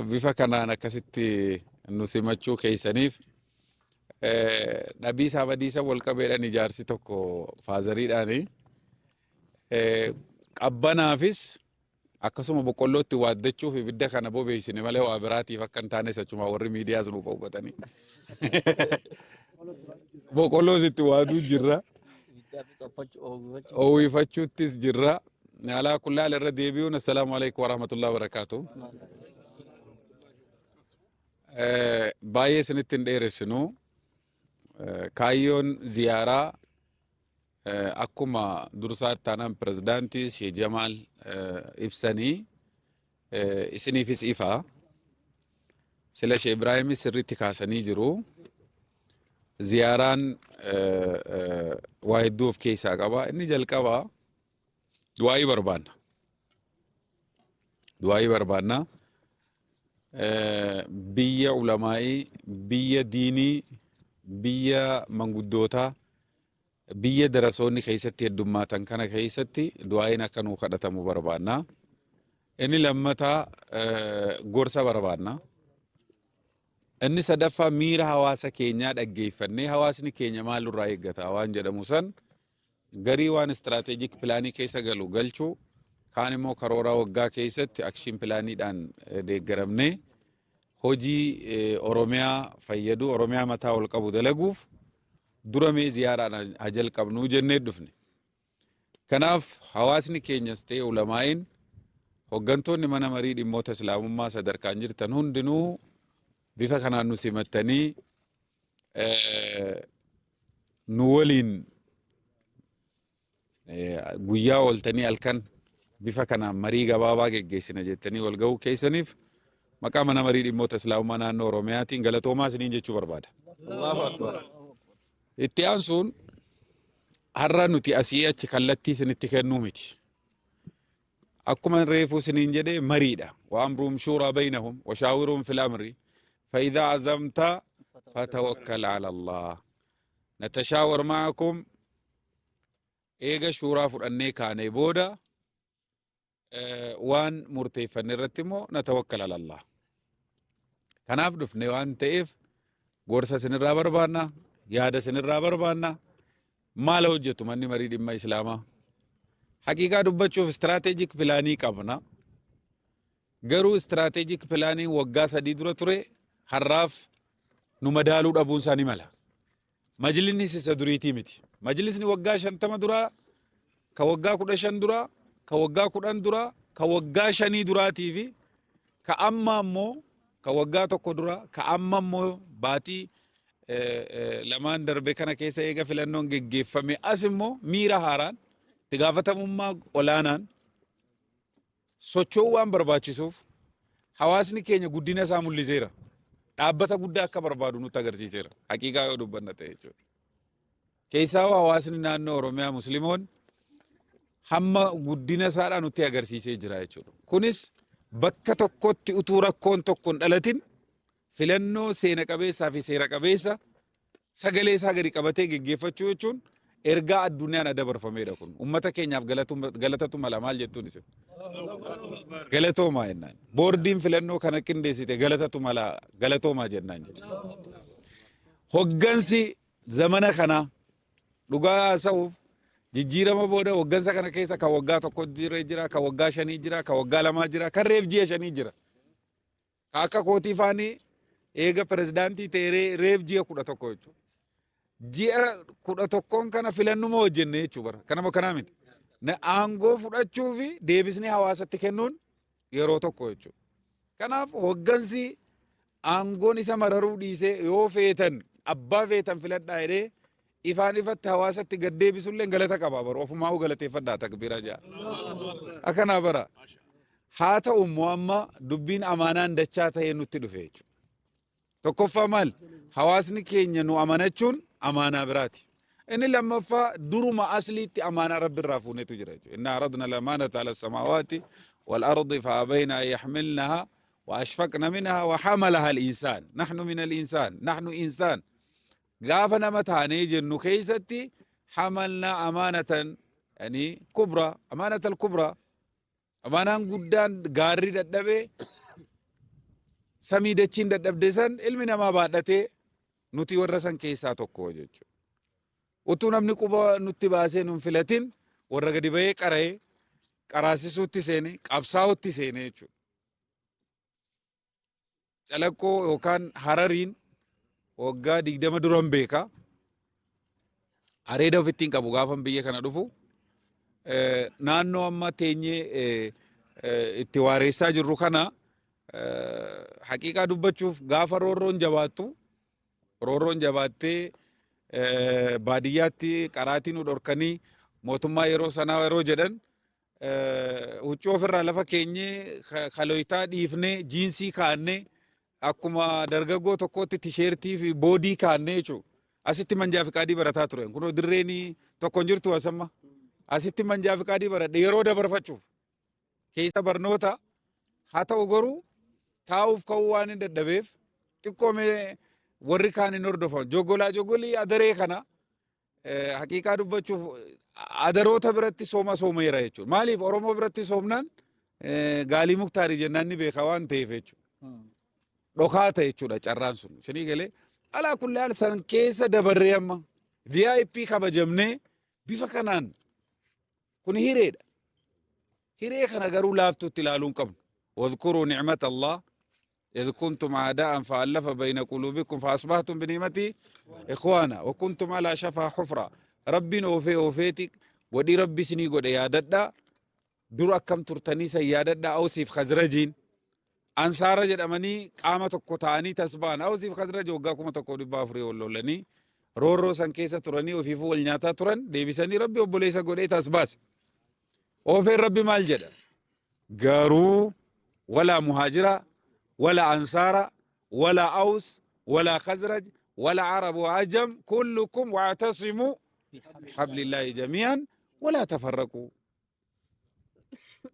Bifa kanaan akkasitti nu simachuu keessaniif dhabiisaa badiisa wal qabeedhaan ijaarsi tokko fatheriidhaani. Qabbanaafis akkasuma boqqollootti waaddachuuf ibidda kana bobeessine malee waa biraatiif akka hin taane achuma warri miidiyaas nuuf hubatanii. Boqqolloos itti waaduu jirra. Oowwifachuuttis jirra. Alaa kullaal irra deebi'uun assalaamu alaikum warahmatullahi wabarakaatu. Baay'ee isinitti hin dheeressinu. Kaayyoon ziyaaraa akkuma dursaa ittaanaan pirezidaantii Sheekh Jamaal ibsanii isiniifis ifa. Sila Sheekh Ibraahimis sirriitti kaasanii jiru. Ziyaaraan waa hedduu of keessaa qaba. Inni jalqabaa du'aayii barbaanna. Du'aayii barbaanna. Biyya ulamaa'ii, biyya diinii, biyya manguddootaa, biyya darasoonni keessatti heddummaatan kana keessatti du'aayiin akka nuu kadhatamu barbaanna. Inni lammataa gorsa barbaanna. Inni sadaffaa miira hawaasa keenyaa dhaggeeffannee hawaasni keenya maalirraa eeggata waan jedhamu san garii waan strategic planii keessa galu galchuu, kaan immoo karoora waggaa keessatti action planiidhaan deeggaramnee hojii Oromiyaa fayyadu, Oromiyaa mataa ol qabu dalaguuf dura mee ziyaaraan haa jalqabnuu jennee dhufne. Kanaaf hawaasni keenyas ta'e ulamaa'iin hoggantoonni mana marii dhimmoota islaamummaa sadarkaan jirtan hundinuu bifa kanaan nu simattanii nu waliin guyyaa ooltanii halkan bifa kanaan marii gabaabaa geggeessina jettanii wal ga'uu keessaniif maqaa mana marii dhimmoota islaamummaa naannoo Oromiyaatiin galatoomaa isiniin jechuu barbaada. Itti aansuun har'a nuti asii achi kallattii isinitti kennuu miti. Akkuma reefuu isiniin jedhee mariidha. وأمرهم شورى بينهم وشاورهم في الأمر فإذا عزمت فتوكل على الله. نتشاور معكم eega shuuraa fudhannee kaanee booda waan murteeffanne irratti immoo نتوكل على الله. Kanaaf dhufne waan ta'eef gorsa isinirraa barbaanna, yaada isinirraa barbaanna. Maal hojjetu manni marii dhimma islaamaa? Haqiiqaa dubbachuuf strategic planii qabna. Garuu strategic planiin waggaa 3 dura ture har'aaf nu madaaluu dhabuun isaa ni mala. Majlisnis isa duriitii miti. Majlisni waggaa 50 duraa, ka waggaa 15 duraa, ka waggaa 10 duraa, ka waggaa 5 duraatii fi ka amma ammoo ka waggaa 1 duraa, ka amma ammoo baatii 2n darbe kana keessa eega filannoon geggeeffame as immoo miira haaraan itti gaafatamummaa olaanaan socho'uu waan barbaachisuuf hawaasni keenya guddina isaa mul'iseera. Dhaabbata guddaa akka barbaadu nutti agarsiiseera. Haqiiqaa yoo dubbanna ta'e jechuudha. Keessaa hawaasni naannoo Oromiyaa Musliimoon hamma guddina isaadhaa nutti agarsiisee jira jechuudha. Kunis bakka tokkotti utuu rakkoon tokko hin dhalatin filannoo seena qabeessaa fi seera qabeessa sagalee isaa gadi qabatee geggeeffachuu jechuun ergaa addunyaan adda barfameedha kun. Uummata keenyaaf galatatu mala maal jettuun isin. Galatoomaa jennaan. Boordiin filannoo kana qindeessite galatatu mala galatoomaa jennaan jechuudha. Hoggansi zamana kanaa dhugaa haasa'uuf jijjiirama booda hoggansa kana keessa kan waggaa 1 jira, kan waggaa 5 jira, kan waggaa 2 jira, kan reef ji'a 5 jira. Ka akka kootii faanii eega pirezidaantii ta'e reef ji'a 11 jechuudha. Ji'a 11n kana filannuma hojjenne jechuu bara. Kanama kanaa miti. Aangoo fudhachuu fi deebisnee hawaasatti kennuun yeroo tokko jechuudha. Kanaaf hoggansi aangoon isa mararuu dhiisee yoo feetan abbaa feetan filadhaa jedhee ifaan ifatti hawaasatti gad deebisullee galata qaba baru ofumaa'uu galateeffadhaa takbiiraa ja'a. Akkanaa bara. Haa ta'u immoo amma dubbiin amaanaan dachaa ta'ee nutti dhufe jechuudha. Tokkoffaa maal? Hawaasni keenya nu amanachuun amaanaa biraati. Inni lammaffaa duruma asliitti amaanaa Rabbi irraa fuunetu jira jechuudha. Inna aradna al-amaanata ala samaawaati wal ardi fa'abayna an yaxmilnaha wa ashfaqna minha wa hamalaha al-insaan. Nahnu min al-insaan. Nahnu insaan. Gaafa nama taanee jennu keessatti hamalnaa amaanatan yani kubra amaanata al-kubra. Amaanaan guddaan gaarri dadhabee samii dachiin dadhabde san ilmi namaa baadhatee nuti warra san keessaa tokko jechuudha. Utuu namni quba nutti baasee nun filatin warra gadi bahee qara'ee qaraasisuutti seene qabsaa'utti seene jechuudha. Calaqqoo yookaan Harariin waggaa 20 duran beeka. Areeda ofitti hin qabu gaafan biyya kana dhufu. Naannoo amma teenyee itti waareessaa jirru kana haqiiqaa dubbachuuf gaafa roorroon jabaattu roorroon jabaattee baadiyyaatti qaraatii nu dhorkanii mootummaa yeroo sanaa yeroo jedhan huccuu ofirraa lafa keenyee kaloytaa dhiifnee jiinsii kaa'annee akkuma dargaggoo tokkootti tisheertii fi boodii kaa'annee jechuudha. Asitti manjaa fi qaadii barataa ture. Kunoo dirreen tokko hin jirtu asamma. Asitti manjaa fi qaadii baradhe yeroo dabarfachuuf. Keessa barnoota haa ta'u garuu taa'uuf ka'uu waan hin dadhabeef xiqqoo mee warri kaan hin hordofan. Jogolaa jogolii adaree kana haqiiqaa dubbachuuf adaroota biratti sooma soomeera jechuudha. Maaliif Oromoo biratti soomnaan gaalii muktaarii jennaan ni beeka waan ta'eef jechuudha. Dhokaa ta'e jechuudha carraan sun. Isinii galee alaa kulli haal san keessa dabarree amma VIP kabajamnee bifa kanaan kun hireedha. Hiree kana garuu laaftuutti ilaaluu hin qabnu. Wadhkuruu ni'mata Allah إذ كنتم أعداء فألف بين قلوبكم فأصبحتم بنعمتي إخوانا وكنتم على شفا حفرة ربي أوفي أوفيتك ودي ربي سني قد ياددا در أكم ترتني سياددا أوسيف خزرجين أنصار jedhamanii qaama tokko ta'anii tasba'an Awsiif Khazraj waggaa 1400 wal lolanii roorroo san keessa turanii ofiifuu wal nyaataa turan deebisanii rabbi obboleessa godhee tasbaase. Oofeen rabbi maal jedha? Garuu walaa muhaajira walaa ansaara walaa aws walaa khazraj walaa arab wa ajam kullukum wa'tasimu bihablillaahi jamii'an walaa tafarraquu.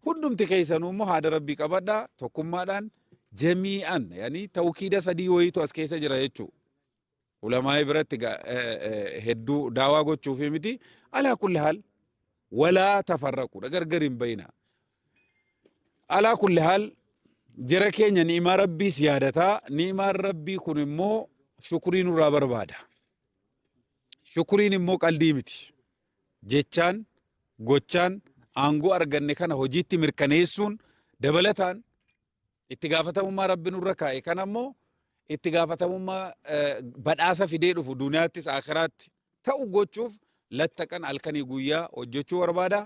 Hundumti keessanuu immoo haada rabbii qabadhaa tokkummaadhaan jamii'an yani tawkiida sadii wayiitu as keessa jira jechuu. Ulamaa'ii biratti hedduu daawaa gochuufi miti alaa kulli haal walaa tafarraquudha gargar hin bayina. Alaa kulli haal jara keenya ni'imaa rabbiis yaadataa ni'imaan rabbii kun immoo shukrii nurraa barbaada. Shukriin immoo qaldii miti. Jechaan gochaan aangoo arganne kana hojiitti mirkaneessuun dabalataan itti gaafatamummaa rabbi nurra kaa'e kana immoo itti gaafatamummaa badhaasa fidee dhufu duniyaattis akhiraatti ta'u gochuuf lattaqan halkanii guyyaa hojjechuu barbaada.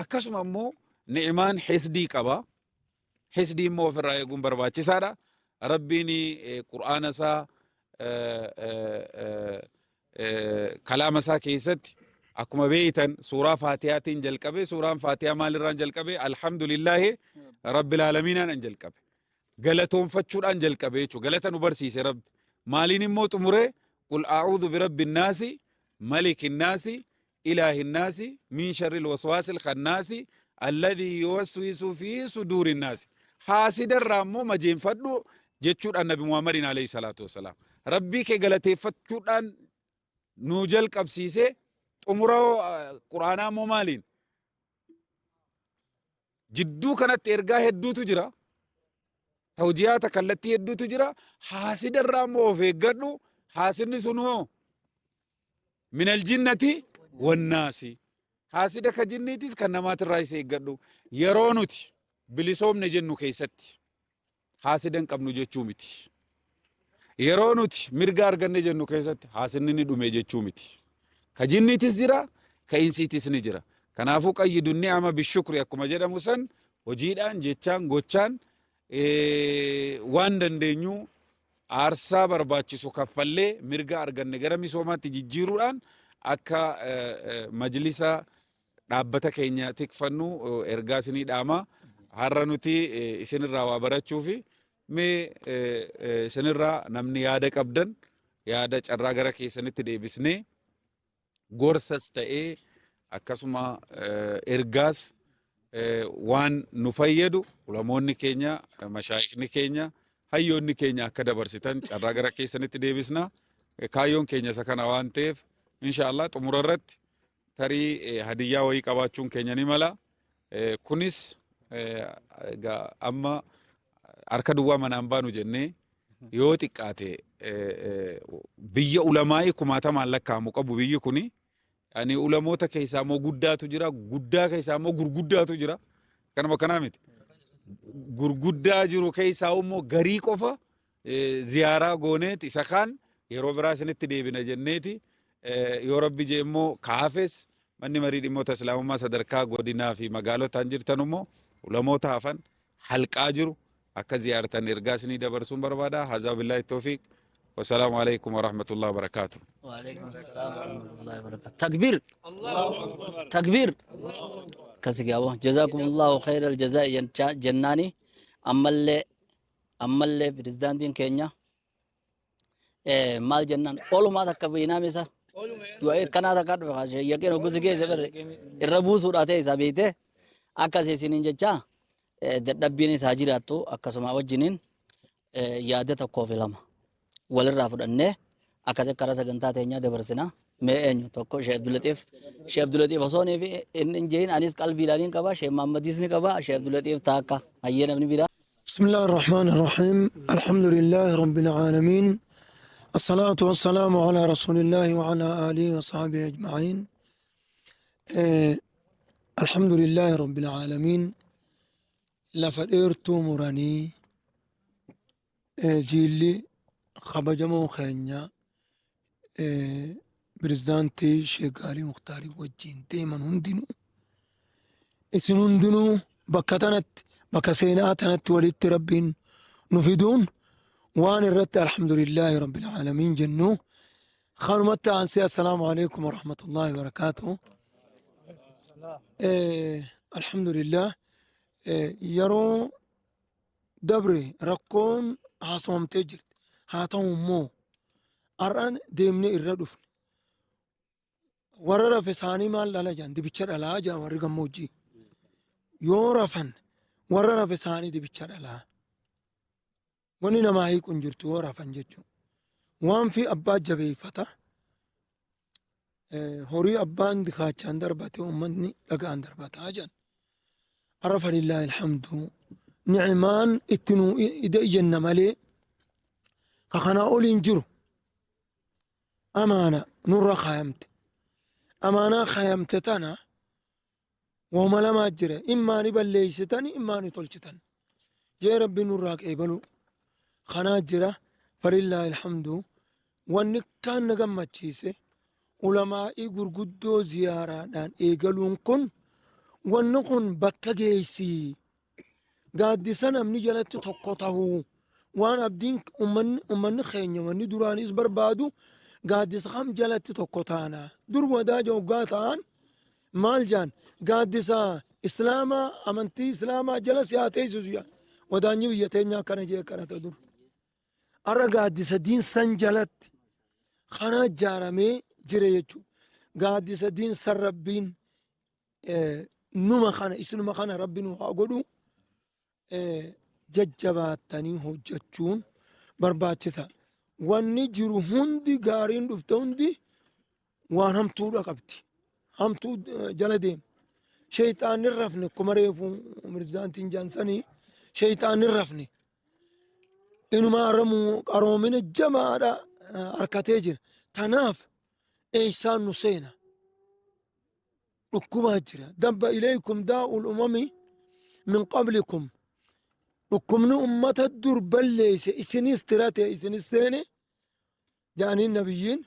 Akkasuma immoo ni'imaan hisdii qaba. Hisdii immoo ofirraa eeguun barbaachisaadha. Rabbiin Qur'aana isaa kalaama isaa keessatti akkuma beeytan suuraa Faatihaatiin jalqabe. Suuraan Faatihaa maalirraan jalqabe? Alhamdulillaahi Rabbil Aalamiinaan jalqabe. Galatoonfachuudhaan jalqabe jechuudha. Galata nu barsiise Rabbi. Maaliin immoo xumure? Qul a'uudhu birabbi naasi, maliki naasi, ilaahi naasi, min sharril waswaasil khannaasi, alladhii yuwaswisu fi suduuri naasi. Haasida irraa immoo majeenfadhu jechuudhaan Nabi Muhammadiin alayhi salaatu wassalaam. Rabbii kee galateeffachuudhaan nu jalqabsiise xumura Qur'aanaa immoo maaliin? Jidduu kanatti ergaa hedduutu jira. Tawjiyaata kallattii hedduutu jira. Haasida irraa immoo of eeggadhu. Haasidni sun hoo minal jinnati wannaasi. Haasida ka jinniitis kan namaatirraa isa eeggadhu. Yeroo nuti bilisoomne jennu keessatti haasida hin qabnu jechuu miti. Yeroo nuti mirga arganne jennu keessatti haasinni ni dhume jechuu miti. Ka jinniitis jira, ka insiitis ni jira. Kanaafuu qayyidu ni'ama bishukri akkuma jedhamu san hojiidhaan, jechaan, gochaan waan dandeenyu aarsaa barbaachisu kaffallee mirga arganne gara misoomaatti jijjiiruudhaan akka majlisa dhaabbata keenya tikfannu ergaa isinii dhaama. Har'a nuti isinirraa waa barachuufi mee isinirraa namni yaada qabdan yaada carraa gara keessanitti deebisnee gorsas ta'ee akkasuma ergaas waan nu fayyadu ulamoonni keenya, mashaayikni keenya, hayyoonni keenya akka dabarsitan carraa gara keessanitti deebisna. Kaayyoon keenya isa kana waan ta'eef insha Allah xumura irratti tarii hadiyyaa wayii qabaachuun keenya ni mala. Kunis amma harka duwwaa manaan baanu jennee yoo xiqqaate biyya ulamaa'ii kumaatamaan lakkaa'amu qabu biyyi kuni. Ani ulamoota keessaa immoo guddaatu jira, guddaa keessaa immoo gurguddaatu jira. Kanuma kanaa miti. Gurguddaa jiru keessaa immoo garii qofa ziyaaraa gooneeti isa kaan yeroo biraa isinitti deebina jenneeti yoo Rabbi jee immoo kaafes manni marii dhimmoota islaamummaa sadarkaa godinaa fi magaalotaan jirtan immoo ulamoota hafan halqaa jiru akka ziyaartan ergaa isinii dabarsuun barbaada. Hazaa billaahi tawfiiq. Wassalaamu alaikum warahmatullahi wabarakaatuh. وعليكم السلام ورحمة الله وبركاته. تكبير، تكبير. كسي جزاكم الله خير الجزاء جناني. ammallee pirezidaantiin keenya maal jennaan oolumaa takka beeynaam isa du'ee akkanaa takka dhufe kaasee yaqeen hoggusi keessa barre irra buusuudha ta'e isaa beeyte akkas isiniin jecha dadhabbiin isaa jiraattu akkasuma wajjiniin yaada tokkoo fi lama walirraa fudhannee akkasi karaa sagantaa teenyaa dabarsina. Mee eenyu tokko? Sheekh Abdulaxiif. Sheekh Abdulaxiif osoo fi inni hin jehin anis qalbiidhaan hin qaba. Sheekh Mahammadiis ni qaba. Sheekh Abdulaxiif taakka hayyee namni biraa. بسم الله الرحمن الرحيم، الحمد لله رب العالمين، الصلاة والسلام على رسول الله وعلى آله وصحبه أجمعين. الحمد لله رب العالمين. Lafa dheertuu muranii jiilli kabajamoo keenya pirezidaantii Sheekh Gaarii Muktaarii wajjin deeman hundinuu, isin hundinuu bakka tanatti, bakka seenaa tanatti walitti Rabbiin nu fiduun waan irratti alhamdulillaahi rabbil aalamiin jennu. Kanumatti aansee, assalaamu alaikum warahmatullaahi wabarakaatuh. Alhamdulillah, yeroo dabre rakkoon haasawamtee jirti. Haa ta'u immoo har'aan deemnee irra dhufne. Warra rafe isaanii maal dhala jedhan? Dibicha dhalaa jedhan warri gammoojjii. Yoo rafan warra rafe isaanii dibicha dhalaa. Wanni namaa hiiku hin jirtu yoo rafan jechuudha. Waan fi abbaa jabeeffata. Horii abbaan kaachaan darbate uummanni dhagaan darbataa jedhan. Har'a falillaahi alhamdu ni'maan itti nuu ida jenna malee ka kanaa oliin jiru. Amaana nurra kaayamte. Amaanaa kaayamte tana wooma lamaa jira. Immaa ni balleeysitan, immaa ni tolchitan. Jee Rabbi nurraa qeebalu. Kanaa jira, falillaahi alhamdu. Wanni kaan na gammachiise ulamaa'ii gurguddoo ziyaaraadhaan eegaluun kun, wanni kun bakka geessii. Gaaddisa namni jalatti tokko tahuu waan abdiin ummanni keenya wanni duraanis barbaadu gaaddisa kam jalatti tokko taana. Dur wadaaja hoggaa ta'an maal jaan? Gaaddisa islaamaa, amantii islaamaa jala si haa teessisu jaan. Wadaanyi biyya teenyaa akkana jee kadhata dur. Har'a gaaddisa diin san jalatti kana ijaaramee jira jechuudha. Gaaddisa diin san Rabbiin numa kana isinuma kana Rabbi nu haa godhu. Jajjabaattanii hojjechuun barbaachisa. Wanni jiru hundi gaariin dhufte hundi waan hamtuudha qabdi. Hamtuu jala deema. Sheeyxaanni rafne, akkuma reefu mirzaantiin jaansanii, sheeyxaanni rafne. Inuma har'amuu qaroomina jabaadha harkatee jira. Tanaaf eessaan nu seena? Dhukkubaa jira. Dabba ilaykum daa'ul umami min qablikum. Dhukkubni ummata dur balleeyse isinis tirate, isinis seene jedhaniin nabiyyiin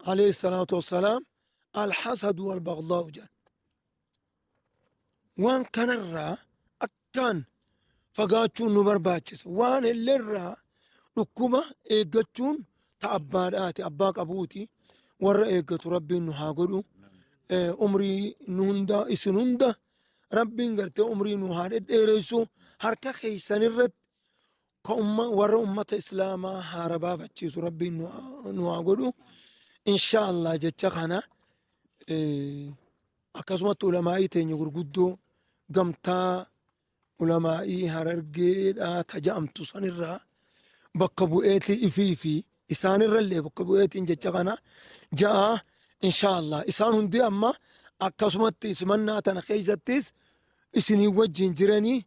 alayhi salaatu wassalaam, alhasadu walbagdaa'u jedhan. Waan kanarraa akkaan fagaachuun nu barbaachisa. Waan illerraa dhukkuba eeggachuun ta abbaadhaati, abbaa qabuuti. Warra eeggatu Rabbiin nu haa godhu. Umrii nu hunda, isin hunda Rabbiin gartee umrii nu haa dhedheeressu. Harka keessanirratti ka warra ummata islaamaa haara baafachiisu Rabbiin nu haa godhu. Insha Allah jecha kana akkasumatti ulamaa'ii teenya gurguddoo gamtaa ulamaa'ii Harargeedhaa taja'amtu sanirraa bakka bu'eetii ifii fi isaanirrallee bakka bu'eetiin jecha kana ja'a, insha Allah. Isaan hundi amma akkasumatti simannaa tana keessattis isinii wajjin jiranii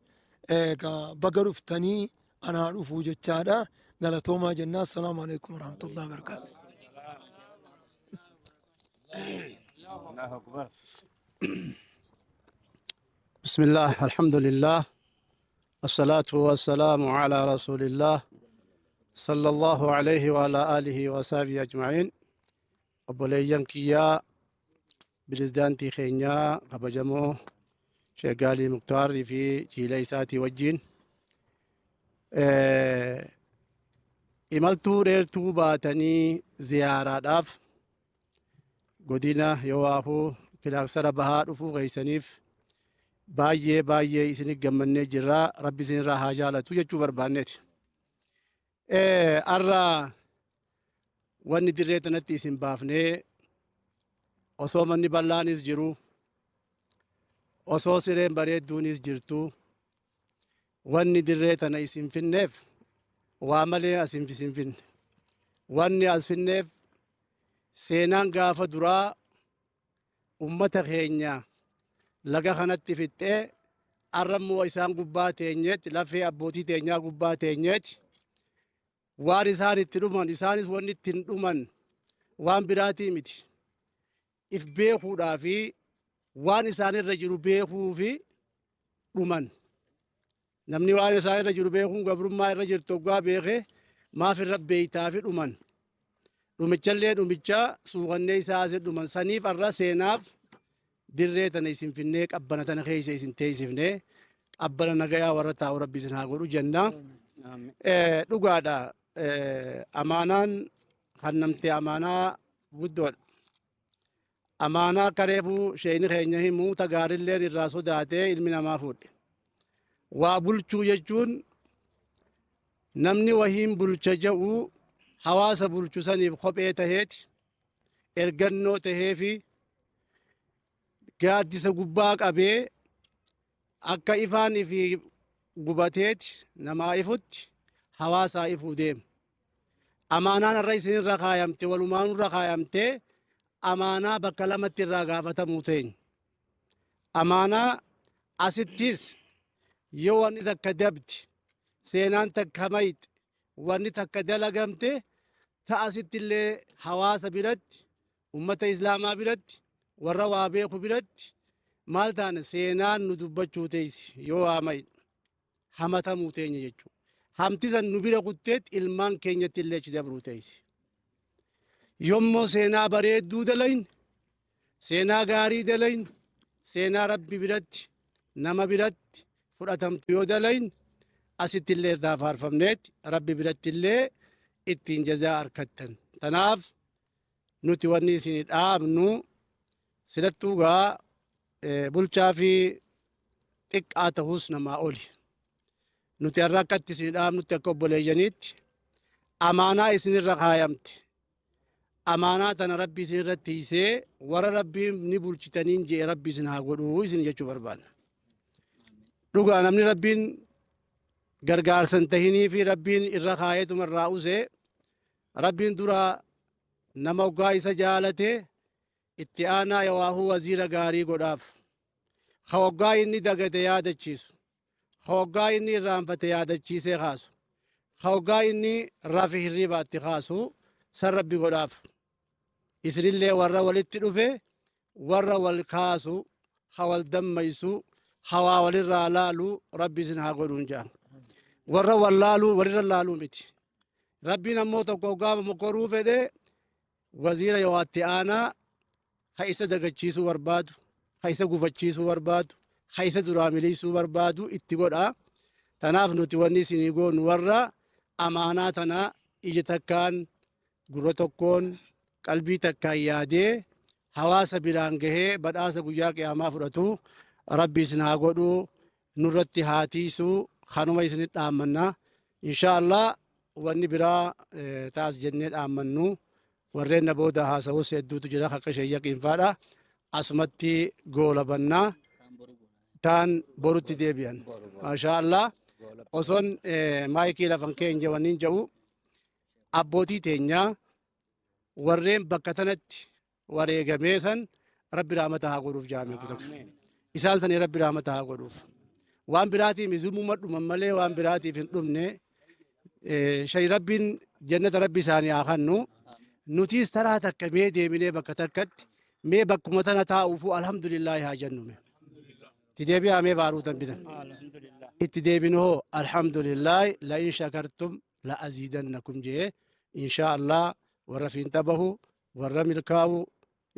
egaa baga dhuftanii, anaa dhufuu jechaadha. Galatoomaa jennaa. Assalaamu alaikum warahmatullahi wabarakatuh. الله أكبر. بسم الله، الحمد لله، الصلاة والسلام على رسول الله صلى الله عليه وعلى آله وصحبه أجمعين. Obboleeyyan kiyyaa, pirezidaantii keenyaa kabajamoo Sheekh Gaalii Muktaarii fi jiila isaatii wajjin imaltuu dheertuu baatanii ziyaaraadhaaf godina Yowaafuu kilaaksara bahaa dhufuu geessaniif baay'ee baay'ee isinit gammannee jirra. Rabbi isinirraa haa jaalatu jechuu barbaanneeti. Har'a wanni dirree tanatti isin baafnee, osoo manni bal'aanis jiru, osoo sireen bareedduunis jirtu, wanni dirree tana isin finneef waa malee as isin finne. Wanni as finneef seenaan gaafa duraa ummata keenya laga kanatti fixxee, har'a immoo isaan gubbaa teenyeetti, lafee abbootii teenyaa gubbaa teenyeeti. Waan isaan itti dhuman, isaanis wanni ittiin dhuman waan biraatii miti. If beekuudhaa fi waan isaanirra jiru beekuu fi dhuman. Namni waan isaan irra jiru beekuun, gabrummaa irra jirtu hoggaa beeke, maaf irra beeytaa fi dhuman. Dhumichallee dhumicha suuqannee isaa asii dhuman saniif har'a seenaaf dirree tana isin finnee, qabbana tana keessa isin teessifnee, qabbana nagayaa warra taa'u Rabbi isin haa godhu jenna. Dhugaadha, amaanaan kan namtee amaanaa guddoodha. Amaanaa akka reefuu sheeyni keenya himuu ta gaarilleen irraa sodaatee ilmi namaa fuudhe. Waa bulchuu jechuun namni wahiin bulcha jedhu hawaasa bulchu saniif kophee taheeti, ergannoo taheefi, gaaddisa gubbaa qabee akka ifaan ifi gubateeti namaa ifutti hawaasaa ifuu deema. Amaanaan irra isinirra kaayamte, walumaanurra kaayamtee, amaanaa bakka lamatti irraa gaafatamuu teenya. Amaanaa asittis yoo wanni takka dabdi, seenaan takka mayxe, wanni takka dalagamte, ta asitti illee hawaasa biratti, ummata islaamaa biratti, warra waa beeku biratti maal taane seenaan nu dubbachuu teessi, yoo waa mayne hamatamuu teenya jechuudha. Hamti san nu bira kutteet ilmaan keenyatti illee achi dabruu teessi. Yommoo seenaa bareedduu dalayn, seenaa gaarii dalayn, seenaa Rabbi biratti, nama biratti fudhatamtu yoo dalayn, asitti illee irraa faarfamneet Rabbi biratti illee ittiin jazaa argattan. Tanaaf nuti wanni isin dhaabnu silattuu gaa bulchaa fi xiqqaa ta'us namaa oli. Nuti har'a akkatti isin dhaabnutti, akka obboleeyyaniitti, amaanaa isinirra kaayamte. Amaanaa tana Rabbi isinirratti hiisee, warra Rabbiin ni bulchitaniin jee Rabbi isin haa godhuu isin jechuu barbaanna. Dhugaa namni Rabbiin gargaarsan tahinii fi Rabbiin irra kaayeetuma irraa usee, Rabbiin dura nama hoggaa isa jaalate itti aanaa yawaahuu waziira gaarii godhaaf. Ka hoggaa inni dagate yaadachiisu. Ka hoggaa inni irraanfate yaadachiisee kaasu. Ka hoggaa inni rafe hirribaatti kaasu san Rabbi godhaaf. Isinillee warra walitti dhufe, warra wal kaasu, ka wal dammaysu, hawaa walirraa laalu Rabbi isin haa godhuun jedha. Warra wallaaluu walirra laaluu miti. Rabbiin ammoo tokko gaafa mokoruu fedhe waziira yoo itti aanaa ka isa dagachiisuu barbaadu, ka isa gufachiisuu barbaadu, ka isa duraa miliisuu barbaadu itti godha. Tanaaf nuti wanni isinii goonu warra amaanaa tana ija takkaan, gurra tokkoon, qalbii takkaan yaadee hawaasa biraan gahee badhaasa guyyaa qiyaamaa fudhatu Rabbi isin haa godhu, nurratti haa tiisu, kanuma isinit dhaammanna. Insha Allah wanni biraa taas jennee dhaammannu warreen na booda haasa'us hedduutu jira, akka sheeyyaqiinfaadha. Asumatti goolabannaa taan borutti deebi'an. Masha Allah. Osoon maayikii lafan keenya wanniin jedhu, abbootii teenyaa warreen bakka tanatti wareegamee san Rabbi rahmata haa godhuuf jaamee tokko. Isaan sanii Rabbi rahmata haa godhuuf. Waan biraatiif izumuma dhuman malee waan biraatiif hin dhumne. Shay Rabbiin jannata Rabbi isaanii haa kennu. Nutis taraa takka mee deebinee bakka takkatti mee bakkuma tana taa'uufu alhamdulillaahi haa jennume. Itti deebi'aa mee baaruutan bitan. Itti deebinu hoo alhamdulillaahi, لئن شكرتم لأزيدنكم jee. Insha Allah warra fiinxa bahu, warra milkaa'u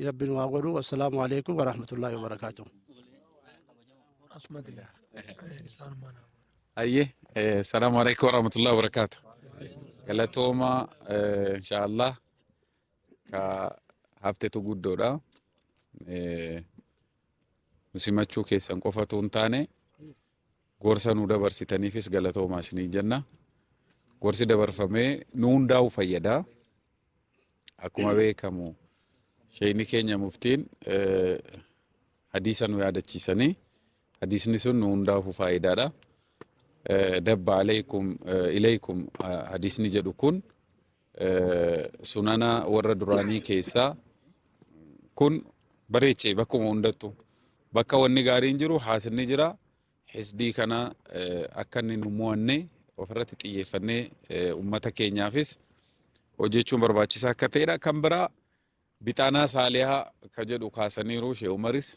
Rabbiin waa godhu. Wassalaamu alaikum warahmatullaahi wabarakaatuh. Ayyee, salaamu alaikum warahmatullahi wabarakaatuh. Galatooma, inshaallah ka haftetu guddoodha. Nu simachuu keessan qofatu hin taane, gorsa nu dabarsitaniifis galatoomaa isinii jenna. Gorsi dabarfamee nu hundaa'u fayyada. Akkuma beekamu sheeyni keenya muftiin hadiisa nu yaadachiisanii, hadiisni sun nu hundaa'uuf faayidaadha. دب عليكم إليكم hadiisni jedhu kun sunana warra duraanii keessaa kun bareechee bakkuma hundattu bakka wanni gaariin jiru haasinni jira. Hisdii kana akka inni nu mo'anne ofirratti xiyyeeffannee ummata keenyaafis hojjechuun barbaachisaa akka ta'edha. Kan biraa بطانة صالحة ka jedhu kaasaniiru Shee Umaris.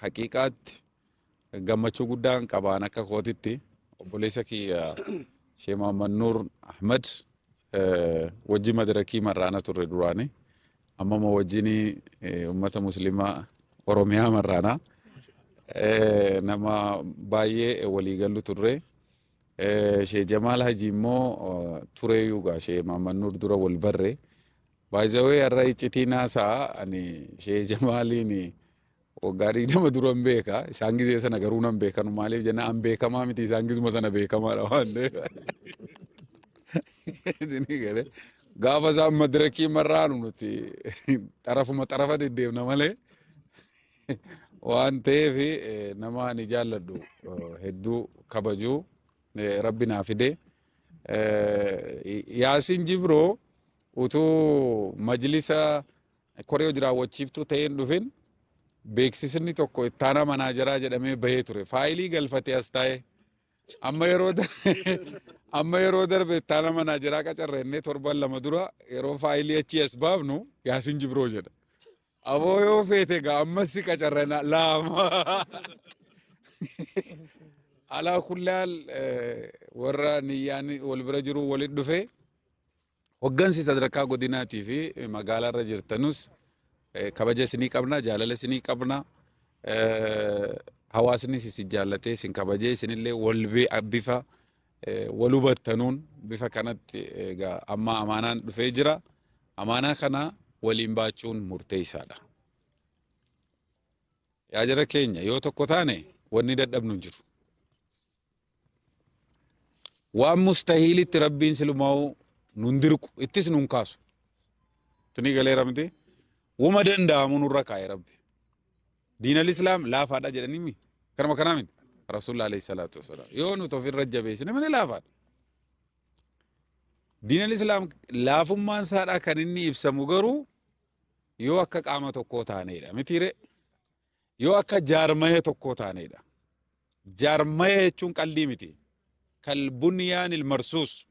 Haqiiqaatti gammachuu guddaan qabaan akka kootitti obboleessa kiyya Shee Muhammad Nuur Ahmad wajji madarakii marraana turre duraani. Amma immoo wajjin ummata muslimaa Oromiyaa marraana. Nama baay'ee walii gallu turre. Shee Jamaal Haji immoo tureeyyuu gaa Shee Muhammad Nuur dura wal barre. Baay'ee har'a iccitii naasaa ani Shee Jamaaliin waggaa 20 dura hin beeka. Isaan gizee sana garuu nan beekanu, maaliif jenna an beekamaa miti, isaan gizuma sana beekamaadha waan ta'eef. Isinii galee gaafa isaan madirakii marraanu nuti xarafuma xarafa deddeemna malee waan ta'eef, nama ani jaalladhu, hedduu kabajuu Rabbi naa fide. Yaasiin Jibroo utuu majlisa koree hojii raawwachiiftuu ta'ee hin dhufin beeksisni tokko ittaanaa manaajaraa jedhamee bahee ture. Faayilii galfatee as taa'ee. Amma yeroo darbe ittaanaa manaajaraa qacarreennee torban 2 dura yeroo faayilii achii as baafnu Yaasiin Jibroo jedha. Aboo yoo feete egaa ammas si qacarrena laama. Alaa kullaal warra niyyaan wal bira jiru walit dhufe, hoggansi sadarkaa godinaatii fi magaalaarra jirtanus kabaja isinii qabna, jaalala isinii qabna. Hawaasnis isin jaallatee isin kabajee, isinillee wal bifa wal hubattanuun bifa kanatti egaa amma amaanaan dhufee jira. Amaanaa kana waliin baachuun murteessaadha. Yaa jara keenya, yoo tokko taane wanni dadhabnu hin jiru. Waan mustahiilitti Rabbiin silumaa'u nun dirqu, ittis nun kaasu. Tuni galeera miti. Wuma danda'amu nurra kaa'e Rabbi. Diinal Islaam laafaadha jedhanii mi? Kanuma kanaa miti. Rasuulli alayhi salaatu wasalaam. Yoo nuti ofirra jabeessine malee laafaadha. Diinal Islaam laafummaan isaadhaa kan inni ibsamu garuu yoo akka qaama tokkoo taanedha. Mitiire? Yoo akka jaarmaya tokkoo taanedha. Jaarmaya jechuun qallii miti. كالبنيان المرصوص.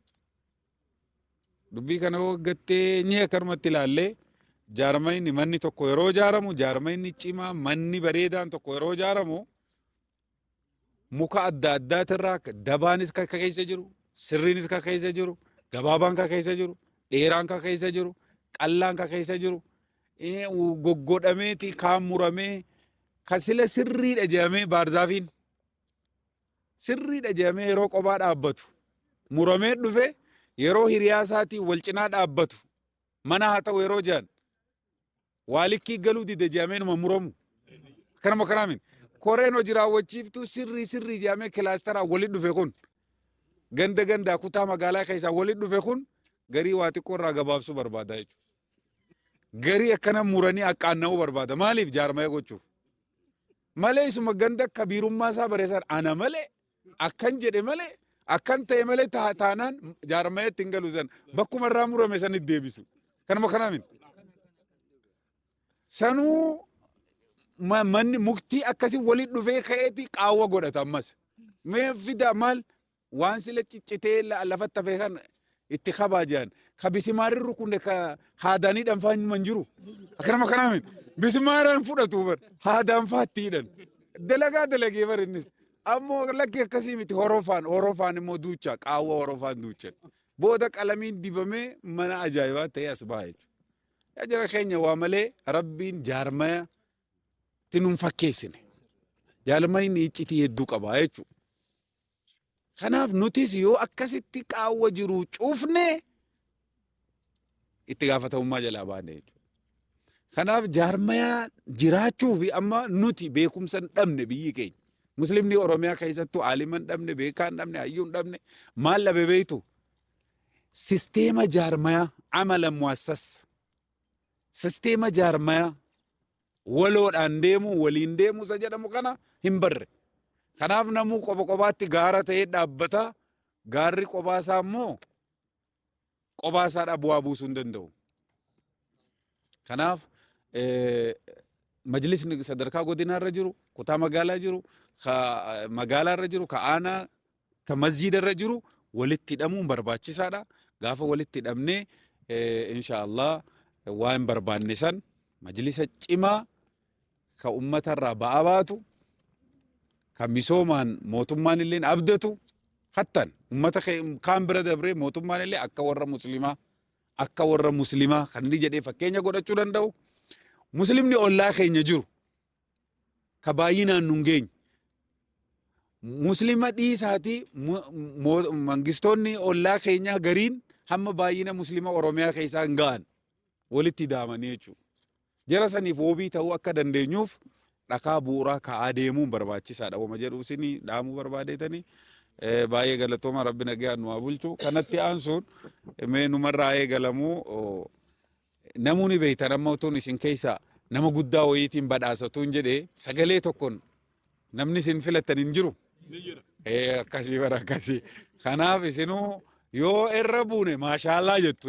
Dubbii kana yoo gattee nyee akkanumatti ilaallee, jaarmayni manni tokko yeroo ijaaramu, jaarmayni cimaa, manni bareedaan tokko yeroo ijaaramu Muka adda addaatirraa dabaanis ka keessa jiru, sirriinis ka keessa jiru, gabaabaan ka keessa jiru, dheeraan ka keessa jiru, qallaan ka keessa jiru, goggodhameeti kaan muramee ka sila sirriidha jedhamee baarzaafiin sirriidha jedhamee yeroo qophaa dhaabbatu muramee dhufe yeroo hiriyaa isaatiin wal cinaa dhaabbatu mana haa ta'u yeroo jedhan waa likkii galuu dide jedhamee numa muramu. Akkanuma kanaa miti. Koreen hojii raawwachiiftuu sirrii sirrii jedhamee kilaasteraan walitti dhufe kun ganda gandaa kutaa magaalaa keessaa walitti dhufe kun garii waa xiqqoo irraa gabaabsuu barbaada jechuudha. Garii akkana muranii aqqaanna'uu barbaada. Maaliif jaarmaya gochuuf? Malee isuma ganda kabiirummaa isaa bareessan ana malee akkan jedhe malee akkan ta'e malee taanaan jaarmayatti hin galu san bakkuma irraa murame san itti deebisu. Kanuma kanaa miti. Sanuu manni muktii akkasii walitti dhufee ka'eeti qaawwa godhata ammas. Mee fida maal waan sila ciccitee lafatti hafee kan itti kabaa jedhan. Ka bisimaarri rukunne ka haadaanii dhanfaa hin jiru. Akkanuma kanaa miti. Bisimaaraan fudhatu bar haadaan faatti hidhan. Dalagaa dalagee bar innis. Ammoo lakki akkasii miti horofaan horofaan immoo duucha qaawwa horofaan duuchan. Booda qalamiin dibamee mana ajaa'ibaa ta'ee as ba'a jechuudha. Yaa jara keenya waa malee Rabbiin jaarmaya itti nun fakkeessine. Jaarmayni iccitii hedduu qaba jechuudha. Kanaaf nutis yoo akkasitti qaawwa jiru cufne itti gaafatamummaa jalaa baane jechuudha. Kanaaf jaarmayaa jiraachuu fi amma nuti beekumsa hin dhabne biyyi keenya. Muslimni Oromiyaa keessattuu aalima hin dhabne, beekaa hin dhabne, hayyuu hin dhabne maal dhabe beektu? Sisteema jaarmayaa amala mu'assas sisteema jaarmayaa waloodhaan deemuu waliin deemuu isa jedhamu kana hin barre. Kanaaf namuu qoba qobaatti gaara ta'ee dhaabbata. Gaarri qobaa isaa immoo qobaa isaadhaa bu'aa buusuu hin danda'u. Kanaaf majlisni sadarkaa godinaa irra jiru, kutaa magaalaa jiru, ka magaalaa irra jiru, ka aanaa, ka masjiida irra jiru walitti hidhamuun barbaachisaadha. Gaafa walitti hidhamnee insha Allah waan barbaanne san majlisa cimaa ka ummata irraa ba'aa baatu, ka misoomaan mootummaan illee abdatu, hattan ummata kaan bira dabree mootummaan illee akka warra muslimaa akka warra muslimaa kan inni jedhee fakkeenya godhachuu danda'u muslimni ollaa keenya jiru ka baay'inaan nun geenye muslima dhiisaatii mangistoonni ollaa keenyaa gariin hamma baay'ina muslima Oromiyaa keessaa hin ga'an walitti daamanii jechuudha. Jara saniif woobii ta'uu akka dandeenyuuf dhakaa bu'uuraa ka'aa deemuun barbaachisaadha. Wama jedhu isinii dhaamuu barbaadeetanii baay'ee galatooma rabbi nagaan nu haa bulchu. Kanatti aansuun mee numarraa eegalamuu namoonni beektan amma utuun isin keessaa nama guddaa wayiitiin badhaasatuun jedhee sagalee tokkoon namni isin filattan hin jiru. Akkasii bara akkasii. Kanaaf isinuu yoo irra buune maashaallaa jettu.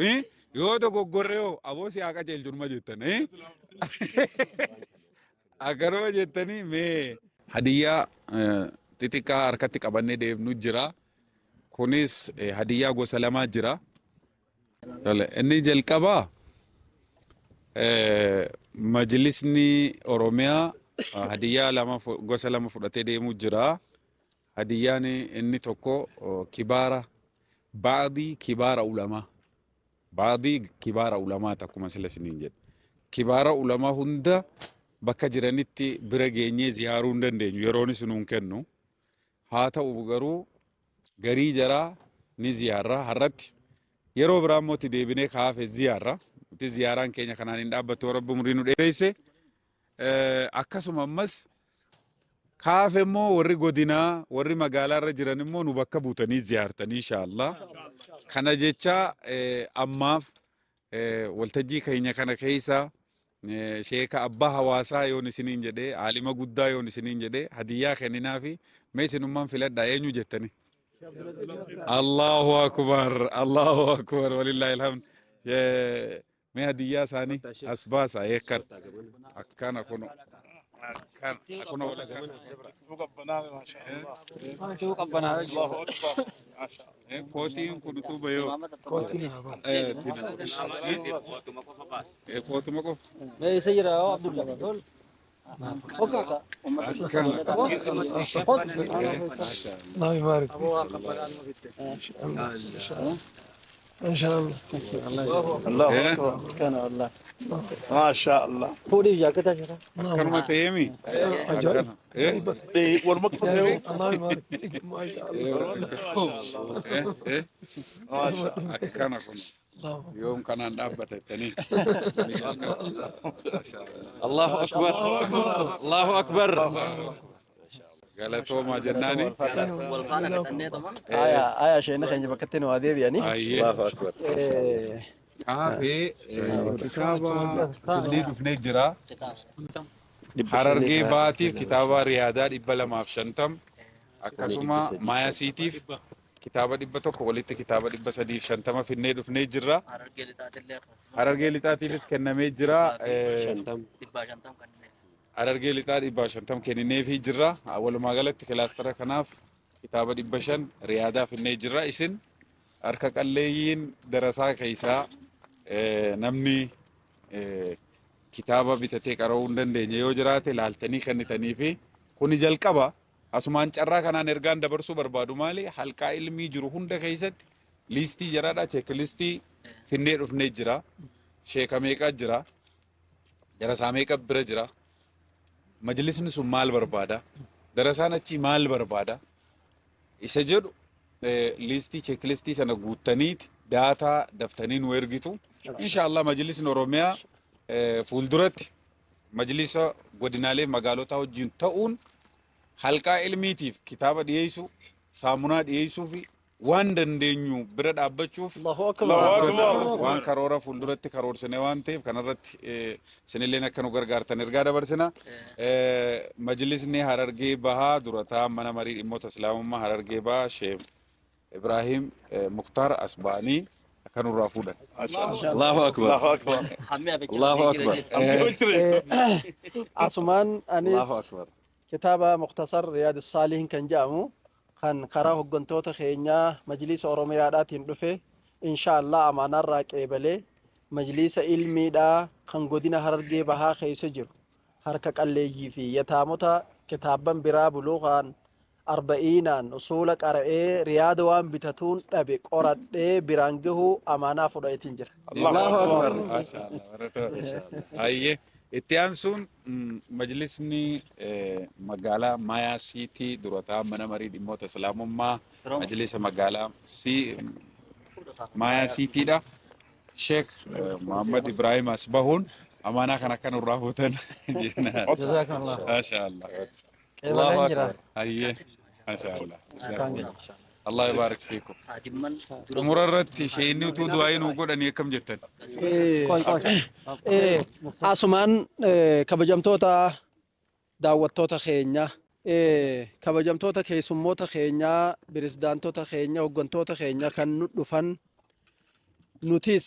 Yoo dogoggorre hoo aboo si haa qajeelchu numa jettan. Akkanuma jettanii mee hadiyyaa xixiqqaa harkatti qabannee deemnu jira. Kunis hadiyyaa gosa lamaa jira. Inni jalqabaa majlisni Oromiyaa hadiyyaa lama gosa lama fudhatee deemuu jira. Hadiyyaan inni tokko kibaara baadii kibaara ulamaa. Baadii kibaara ulamaa akkuma sila isiniin jedhe. Kibaara ulamaa hunda bakka jiranitti bira geenyee ziyaaruu hin dandeenyu yeroonis nuun kennu. Haa ta'u garuu garii jaraa ni ziyaarra har'atti. Yeroo biraa immoo itti deebinee kaafe ziyaarra. Nuti ziyaaraan keenya kanaan hin dhaabbattu Rabbi umurii nu dheeresse. Akkasuma ammas kaafe immoo warri godinaa warri magaalaa irra jiran immoo nu bakka buutanii ziyaartanii inshaallah. Kana jecha ammaaf waltajjii keenya kana keessa sheeka abbaa hawaasaa yoon isiniin jedhee aalima guddaa yoon isiniin jedhee hadiyyaa kenninaa fi mee isinummaan filadhaa eenyu jettanii. Allahu akbar Allahu akbar walillahi alhamd. Mee hadiyyaa isaanii as baasa eekkan akkana kuno akkana kuno kootiin kun utuu bayoo kootuma qofa. Mee isa jira Abdullah. الله يبارك فيك. ان شاء الله. الله اكبر. كان والله ما شاء الله. فودي جاكتا شرا. كرمة يمي. عجائب. ايه والمقطع. الله يبارك فيك، ما شاء الله. ايه ايه، ما شاء الله. Akkana kun yoom kanaan dhaabbatettanii. الله أكبر، الله أكبر. Galatoomaa jennaani. آية آية شيخنا keenya bakkatti nu adeebi'anii. الله أكبر. Kaafee kitaaba finnee dhufnee jira. Harargee Bahaatiif kitaaba Riyaadaa 250, akkasuma Maayasiitiif kitaaba 100, walitti kitaaba 350 finnee dhufnee jirra. Harargee Lixaatiifis kennamee jira. Harargee Lixaa 150 kennineefii jirra. Walumaa galatti kilaastara kanaaf kitaaba 500 Riyaadaa finnee jirra. Isin harka qalleeyyiin darasaa keessaa namni kitaaba bitatee qara'uu hin dandeenye yoo jiraate laaltanii kennitanii fi kuni jalqaba. Asumaan carraa kanaan ergaan dabarsuu barbaadu maali? Halqaa ilmii jiru hunda keessatti liistii jiraadha, checklistii finnee dhufnee jira. Sheeka meeqa jira? Darasaa meeqa bira jira? Majlisni sun maal barbaada? Darasaan achii maal barbaada? Isa jedhu liistii checklistii sana guuttaniiti daataa daftanii nu ergitu. Inshaallah majlisni Oromiyaa fuulduratti majlisa godinaalee magaalotaa wajjin ta'uun halqaa ilmiitiif kitaaba dhiyeessuu, saamunaa dhiyeessuu fi waan dandeenyu bira dhaabbachuuf waan karoora fuulduratti karoorsine waan ta'eef kanarratti isinilleen akka nu gargaartan ergaa dabarsina. Majlisni Harargee Bahaa durataa mana marii dhimmoota Islaamummaa Harargee Bahaa Sheekh Ibrahim Muktaar as ba'anii akka nurraa fuudhan. الله أكبر، الله أكبر. Asumaan anis الله أكبر. Kitaaba Muktasar Riyaad Saalihin kan jedhamu kan karaa hooggantoota keenyaa Majlisa Oromiyaadhaatiin dhufe insha Allah amaanaarraa qeebalee majlisa ilmiidhaa kan godina Harargee Bahaa keessa jiru harka qalleeyyii fi yataamota kitaabban biraa buluuqaan arba'iinaan usuula qara'ee Riyaada waan bitatuun dhabe qoradhee biraan gahuu amaanaa fudhateetiin jira. الله أكبر. Maashaallah. Ayyee. Itti aansuun majlisni magaalaa Mayaa Siitii durataa mana marii dhimmoota Islaamummaa majlisa magaalaa Mayaa Siitiidha. Sheekh Muhammad Ibrahim as bahuun amaanaa kan akka nurraa fuutan jennaan. Jazakallah. Maashaallah. Qeebaleen jira. Ayyee. Maashaallah. الله يبارك فيكم. Xumura irratti isheen utuu du'aa nuu godhanii akkam jettan? Asumaan kabajamtoota daawwattoota keenya, kabajamtoota keessummoota keenya, pirezidaantota keenya, hooggantoota keenya kan nu dhufan, nutis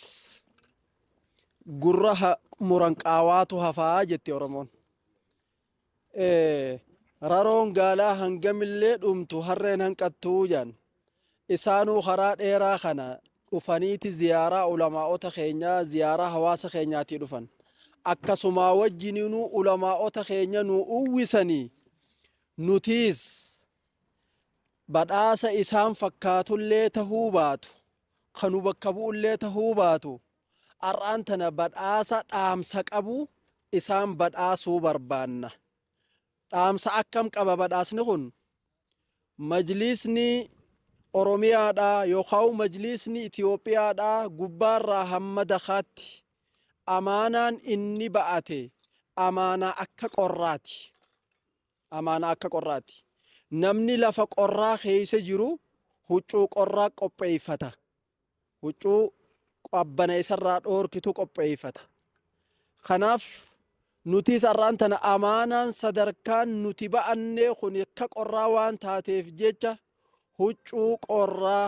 gurra muranqaawaatu hafaa jetti Oromoon. Raroon gaalaa hangamillee dhumtu harreen hanqattuu jaan. Isaanuu karaa dheeraa kana dhufaniiti ziyaaraa ulamaa'ota keenyaa, ziyaaraa hawaasa keenyaatii dhufan. Akkasumaa wajjininuu ulamaa'ota keenya nu uwwisanii nutiis badhaasa isaan fakkaatullee tahuu baatu, kanu bakka bu'ullee tahuu baatu, har'aan tana badhaasa dhaamsa qabu isaan badhaasuu barbaanna. Dhaamsa akkam qaba badhaasni kun? Majlisni Oromiyaadhaa yookaan majlisni Itiyoophiyaadhaa gubbaarraa hamma dakaatti amaanaan inni ba'ate amaanaa akka qorraati. Amaanaa akka qorraati. Namni lafa qorraa keessa jiru huccuu qorraa qopheeffata. Huccuu qabbana isarraa dhoorkitu qopheeffata. Kanaaf nutis har'aan tana amaanaan sadarkaan nuti ba'annee kun akka qorraa waan taateef jecha huccuu qorraa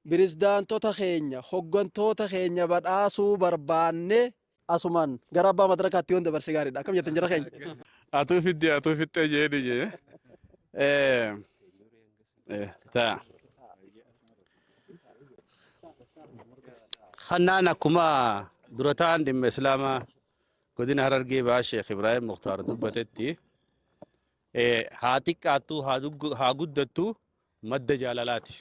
pirezidaantota keenya, hooggantoota keenya badhaasuu barbaanne asumaan gara abbaa madarakaatti yoon dabarse gaariidha. Akkam jettan jara keenya? Atuu fiddi, atuu fixxee jeeni jee. Ta'a. Hannaan akkuma dura ta'an dhimma Islaamaa Godina Harargee Bahaa Sheekh Ibraahim Muktaar dubbatetti, haa xiqqaattuu haa guddattuu madda jaalalaati.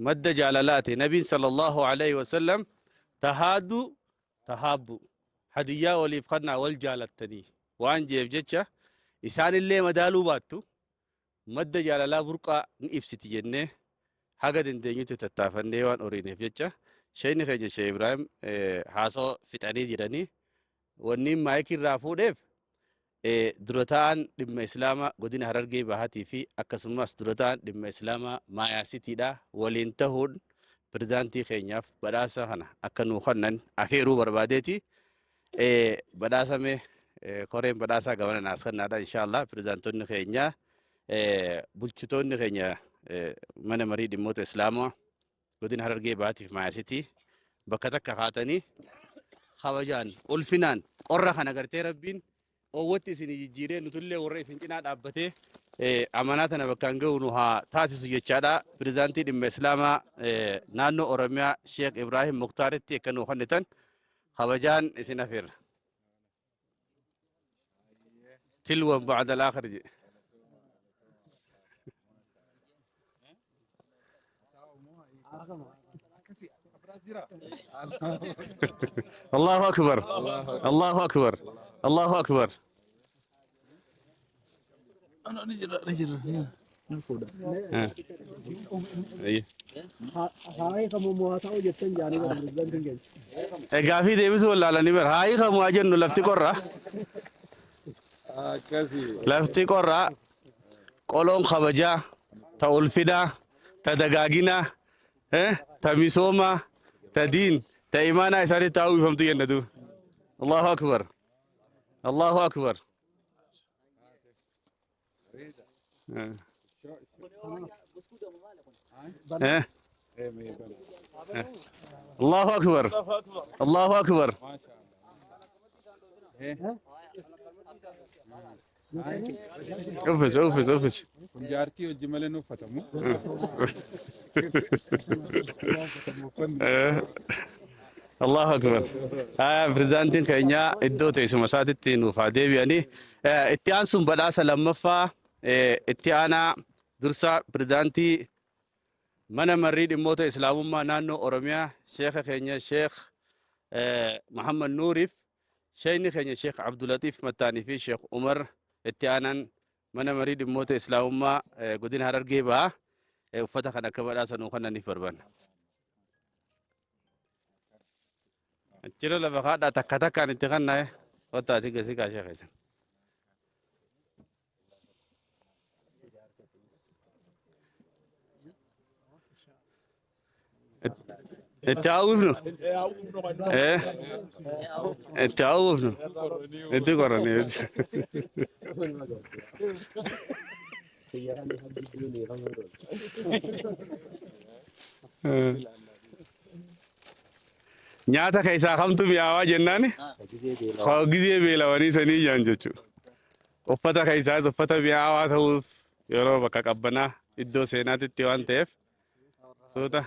Madda jaalalaati. Nabiin sallallahu alaihi wasallam tahaadu tahaabbu, hadiyyaa waliif kannaa wal jaalattanii waan jeef jecha, isaanillee madaaluu baattu madda jaalalaa burqaa ni ibsiti jennee haga dandeenyutti tattaafannee waan horiineef jecha, sheekni keenya Sheekh Ibraahim haasoo fixanii jiranii. Wanni maayikii irraa fuudheef, dura ta'an dhimma Islaamaa Godina Harargee Bahatii fi akkasumas dura ta'an dhimma Islaamaa Maayaa Sitiidha waliin ta'uun pirezidaantii keenyaaf badhaasa kana akka nuu kennan afeeruu barbaadeeti. Badhaasa mee koreen badhaasaa gabana naas kennaadha inshaallah. Pirezidaantonni keenya, bulchitoonni keenya mana marii dhimmoota Islaamaa Godina Harargee Bahaatiif Maayaa Sitii bakka takka kaatanii kabajaan ulfinaan qorra kana gartee Rabbiin oowwatti isin jijjiiree nutullee warra isin cinaa dhaabbatee amanaa tana bakkaan ga'u nu haa taasisu jechaadha. Pirezidaantii dhimma Islaamaa naannoo Oromiyaa Sheekh Ibraahim Muktaaritti akka nuu kennitan kabajaan isin afeerra. Tilwan ba'da al-aakhir jedhe. Allahu akbar. Allahu akbar. Allahu akbar. Gaafii deebisuu wallaalanii bara. Haa hiikamu haa jennu, lafti qorra. Lafti qorra. Qoloon kabajaa, ta ulfinaa, ta dagaaginaa, ta misoomaa, ta diin, ta imaanaa isaanitti haa uwwifamtu jenna duuba. Allahu akbar. Allahu akbar. Eh? Allahu akbar. Allahu akbar. Uffis, uffis, uffis. Kun jaartii hojii malee hin uffatamu. Allahu akbar. Pirezidaantiin keenya iddoo teessuma isaatitti nuuf haa deebi'anii. Itti aansuun badhaasa lammaffaa itti aanaa dursaa pirezidaantii mana marii dhimmoota Islaamummaa naannoo Oromiyaa sheeka keenya Sheekh Muhammad Nuuriif, sheekni keenya Sheekh Abdulatiif Mattaanii fi Sheekh Umar itti aanaan mana marii dhimmoota Islaamummaa Godina Harargee Bahaa uffata kan akka badhaasa nuu kennaniif barbaanna. Achirra lafa kaadhaa, takka takkaan itti kannaa qottaati gasii kaashee keessan. Itti haa uwwifnu. Itti haa uwwifnu. Itti qoranii. Nyaata keessaa kamtu mi'aawaa jennaan, gizee beelawanii sanii jaan jechuudha. Uffata keessaas uffata mi'aawaa ta'uuf yeroo bakka qabbanaa iddoo seenaatitti waan ta'eef suuta.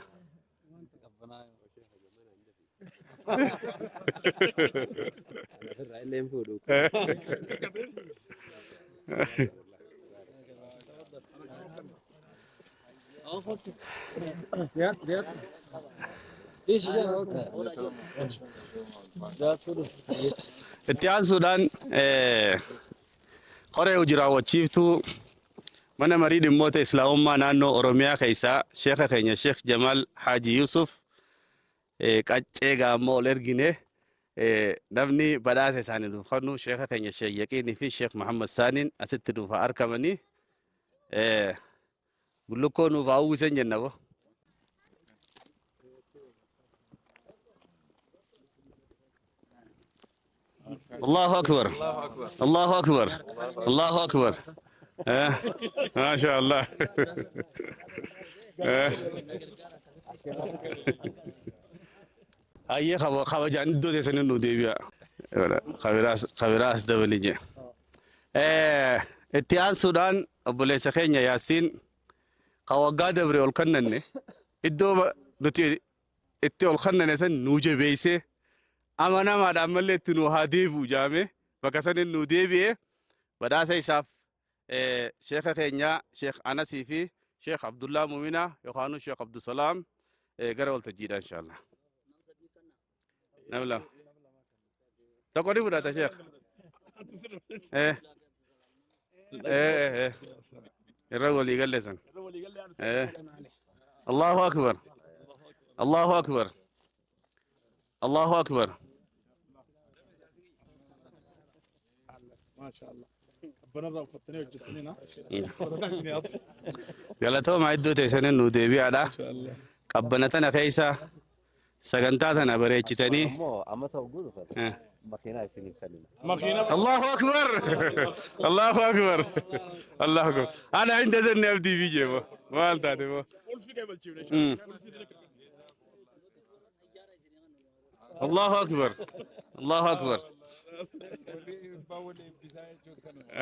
Itti aansuudhaan koree hojii raawwachiiftuu mana marii dhimmoota Islaamummaa naannoo Oromiyaa keessaa sheeka keenya Sheekh Jamaal Haaji Yusuf qaccee gaammoo ol ergine. Namni badhaasa isaanii nuuf kennu sheeka keenya Sheekh Yaqiinii fi Sheekh Muhammad Saaniin asitti nuuf haa argamanii, bullukkoo nuuf haa uwwisan jenna bo. Allahu akbar. Allahu akbar. Allahu akbar. Maasha Allah. Hayyee, kabajaan iddoo teessanii nu deebi'a. Kabiraas dabalii jee. Itti aansuudhaan obboleessa keenya Yaasiin kan waggaa dabre ol kennanne, iddoo nuti itti ol kennane san nuu jabeessee Amanamaadha ammallee itti nu haa deebi'u jaame bakka sanin nu deebi'e. Badhaasa isaaf sheekha keenya Sheekh Anasii fi Sheekh Abdullaa Muminaa yookaan Sheekh Abdusalaam gara waltajjiidha inshaallah. Nam lama. Tokko ni fudhata Sheekh. Eh. Eh eh. Irra walii galle san. Eh. Allahu akbar. Allahu akbar. Allahu akbar. Maashaallah. Abbanarraa uffattanii hojjettanii na. Galatooma iddoo teessaniin nu deebi'aadha. Qabbana tana keessa sagantaa tana bareechitanii. Ammoo amma ta'u guutu makiinaa isiniif kennina. Allahu akbar. Allahu akbar. Allahu akbar. Ana inda zanni abdii fi jeebo. Maal taate moo? Allahu akbar. Allahu akbar.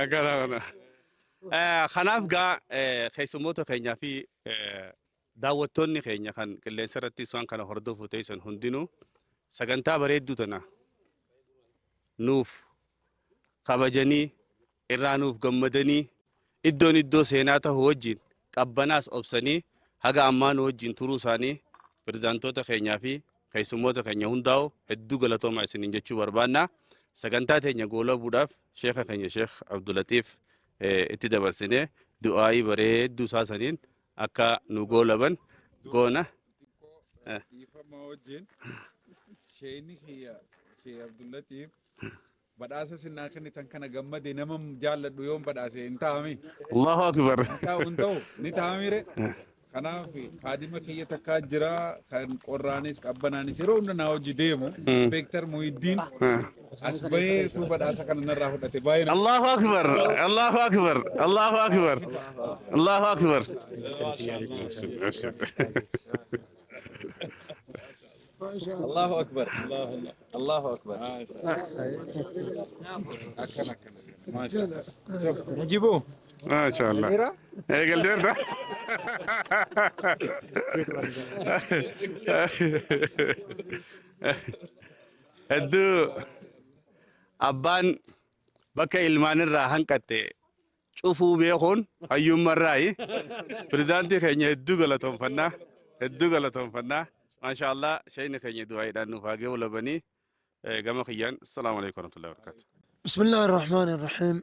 Akkana kana. Kanaaf gaa keessummoota keenyaa fi daawwattoonni keenya kan qilleensa irrattis waan kana hordofu teessan hundinuu sagantaa bareedduu tana nuuf kabajanii irraa nuuf gammadanii iddoon iddoo seenaa ta'u wajjin qabbanaas obsanii haga ammaa nu wajjin turuu isaanii pirezidaantoota keenyaa fi keessummoota keenya hundaa'u hedduu galatoomaa isiniin jechuu barbaanna. Sagantaa teenya goolabuudhaaf sheeka keenya Sheekh Abdulatiif itti dabarsinee du'aayii bareedduu isaa saniin akka nu goolaban goona. Dhiifama wajjin sheeyni kiyya Sheekh Abdullatiif badhaasa sinnaa kennitan kana gammade nama jaalladhu yoon badhaase hin ta'ami. Allahu akbar. Hin ta'u hin ta'u ni ta'amire. Kanaaf kaadima kiyya takkaa jira kan qorraanis qabbanaanis yeroo hunda naa hojii deemu Inspektar Muhiddiin as bahee suu badhaasa kana narraa fudhate baay'ee. Allahu akbar. Allahu akbar. Allahu akbar. Allahu akbar. Allahu akbar. Allahu akbar. Akkana akkana. Maasha. Najibu. Maasha Allah. Eegalteerta. Hedduu abbaan bakka ilmaanirraa hanqatte cufuu beekuun hayyummarraayi. Pirezidaantii keenya hedduu galatoonfannaa. Hedduu galatoonfannaa. Maasha Allah sheeyni keenya du'aayiidhaan nuuf haa ga'u labanii gama kiyyaan. Assalaamu alaikum warahmatullahi wabarakatuh. بسم الله الرحمن الرحيم.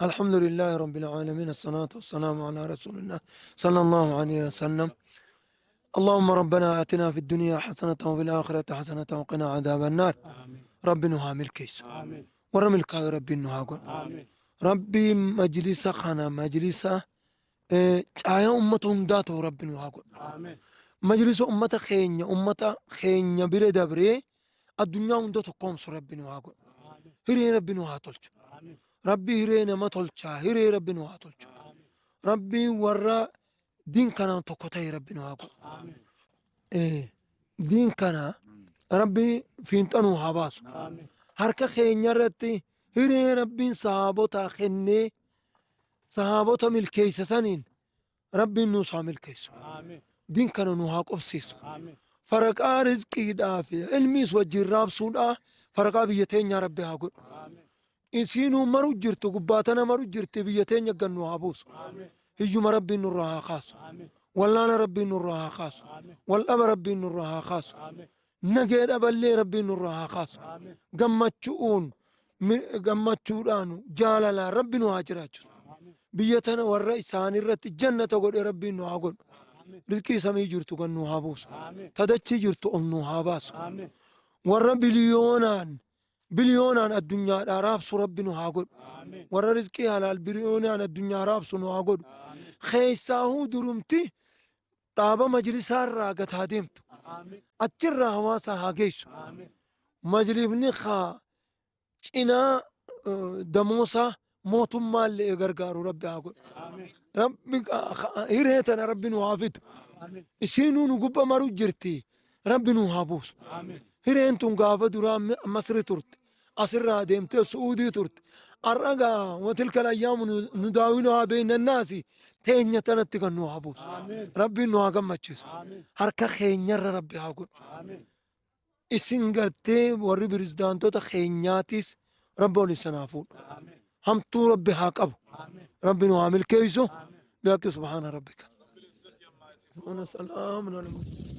الحمد لله رب العالمين، الصلاة والسلام على رسول الله صلى الله عليه وسلم. اللهم ربنا آتنا في الدنيا حسنة وفي الآخرة حسنة وقنا عذاب النار. ربي نها ملكيس ورم الكاي ربي نها قل ربي مجلس خنا مجلس آية أمتهم داتو ربي نها قل مجلس أمة خين أمة خين بري دبري الدنيا أمدتو قوم ربي نها قل hiree rabbi nu haa tolchu. Rabbi hiree nama tolchaa hiree rabbi nu haa tolchu. Rabbi warra diin kanaan tokko ta'e rabbi nu haa godhu. Diin kana rabbi fiinxanuu haa baasu. Harka keenya irratti hiree rabbiin sahaabota kennee sahaabota milkeessa saniin rabbiin nuus haa milkeessu. Diin kana nu haa qobsiisu. Faraqaa rizqiidhaa fi ilmiis wajjin raabsuudhaa faraqaa biyya teenyaa rabbi haa godhu. Isiinuu maru jirtu gubbaatana maru jirti biyya teenya gannu haa buusu. Hiyyuma rabbiin nurraa haa kaasu. Wallaana rabbiin nurraa haa kaasu. Waldhaba rabbiin nurraa haa kaasu. Nagee dhaballee rabbiin nurraa haa kaasu. Gammachuun gammachuudhaan jaalalaan rabbi nu haa jiraachisu. Biyya tana warra isaanirratti jannata godhe rabbiin nu haa godhu. Rizqii samii jirtu kan nu haa buusu. Tadachii jirtu ol nu haa baasu. Warra biliyoonaan biliyoonaan addunyaadhaa raabsu rabbi nu haa godhu. Warra rizqii halaal biliyoonaan addunyaa raabsu nu haa godhu. Keessaahuu durumti dhaaba majlisaarraa gataa deemtu. Achirraa hawaasa haa geessu. Majlifni haa cinaa damoosaa mootummaallee gargaaru rabbi haa godhu. Rabbi hiree tana rabbi nu haa fidu. Isiinuu nu gubba maru jirti. Rabbi nu haa buusu. Hireen tun gaafa duraa Masri turte. Asirraa deemtee Su'uudii turte. Har'a gaa watilka ayyaamu nudaawiluhaa beeyna naasi teenya tanatti kan nu haa buusu. Rabbiin nu haa gammachiisu. Harka keenyarra rabbi haa godhu. Isin gartee warri pirezidaantota keenyaatis Rabbi ol isin haa fuudhu. Hamtuu Rabbi haa qabu. Rabbi nu haa milkeessu. Bihaqqi subhaana rabbika. Subhaana salaamun alal mursaliin.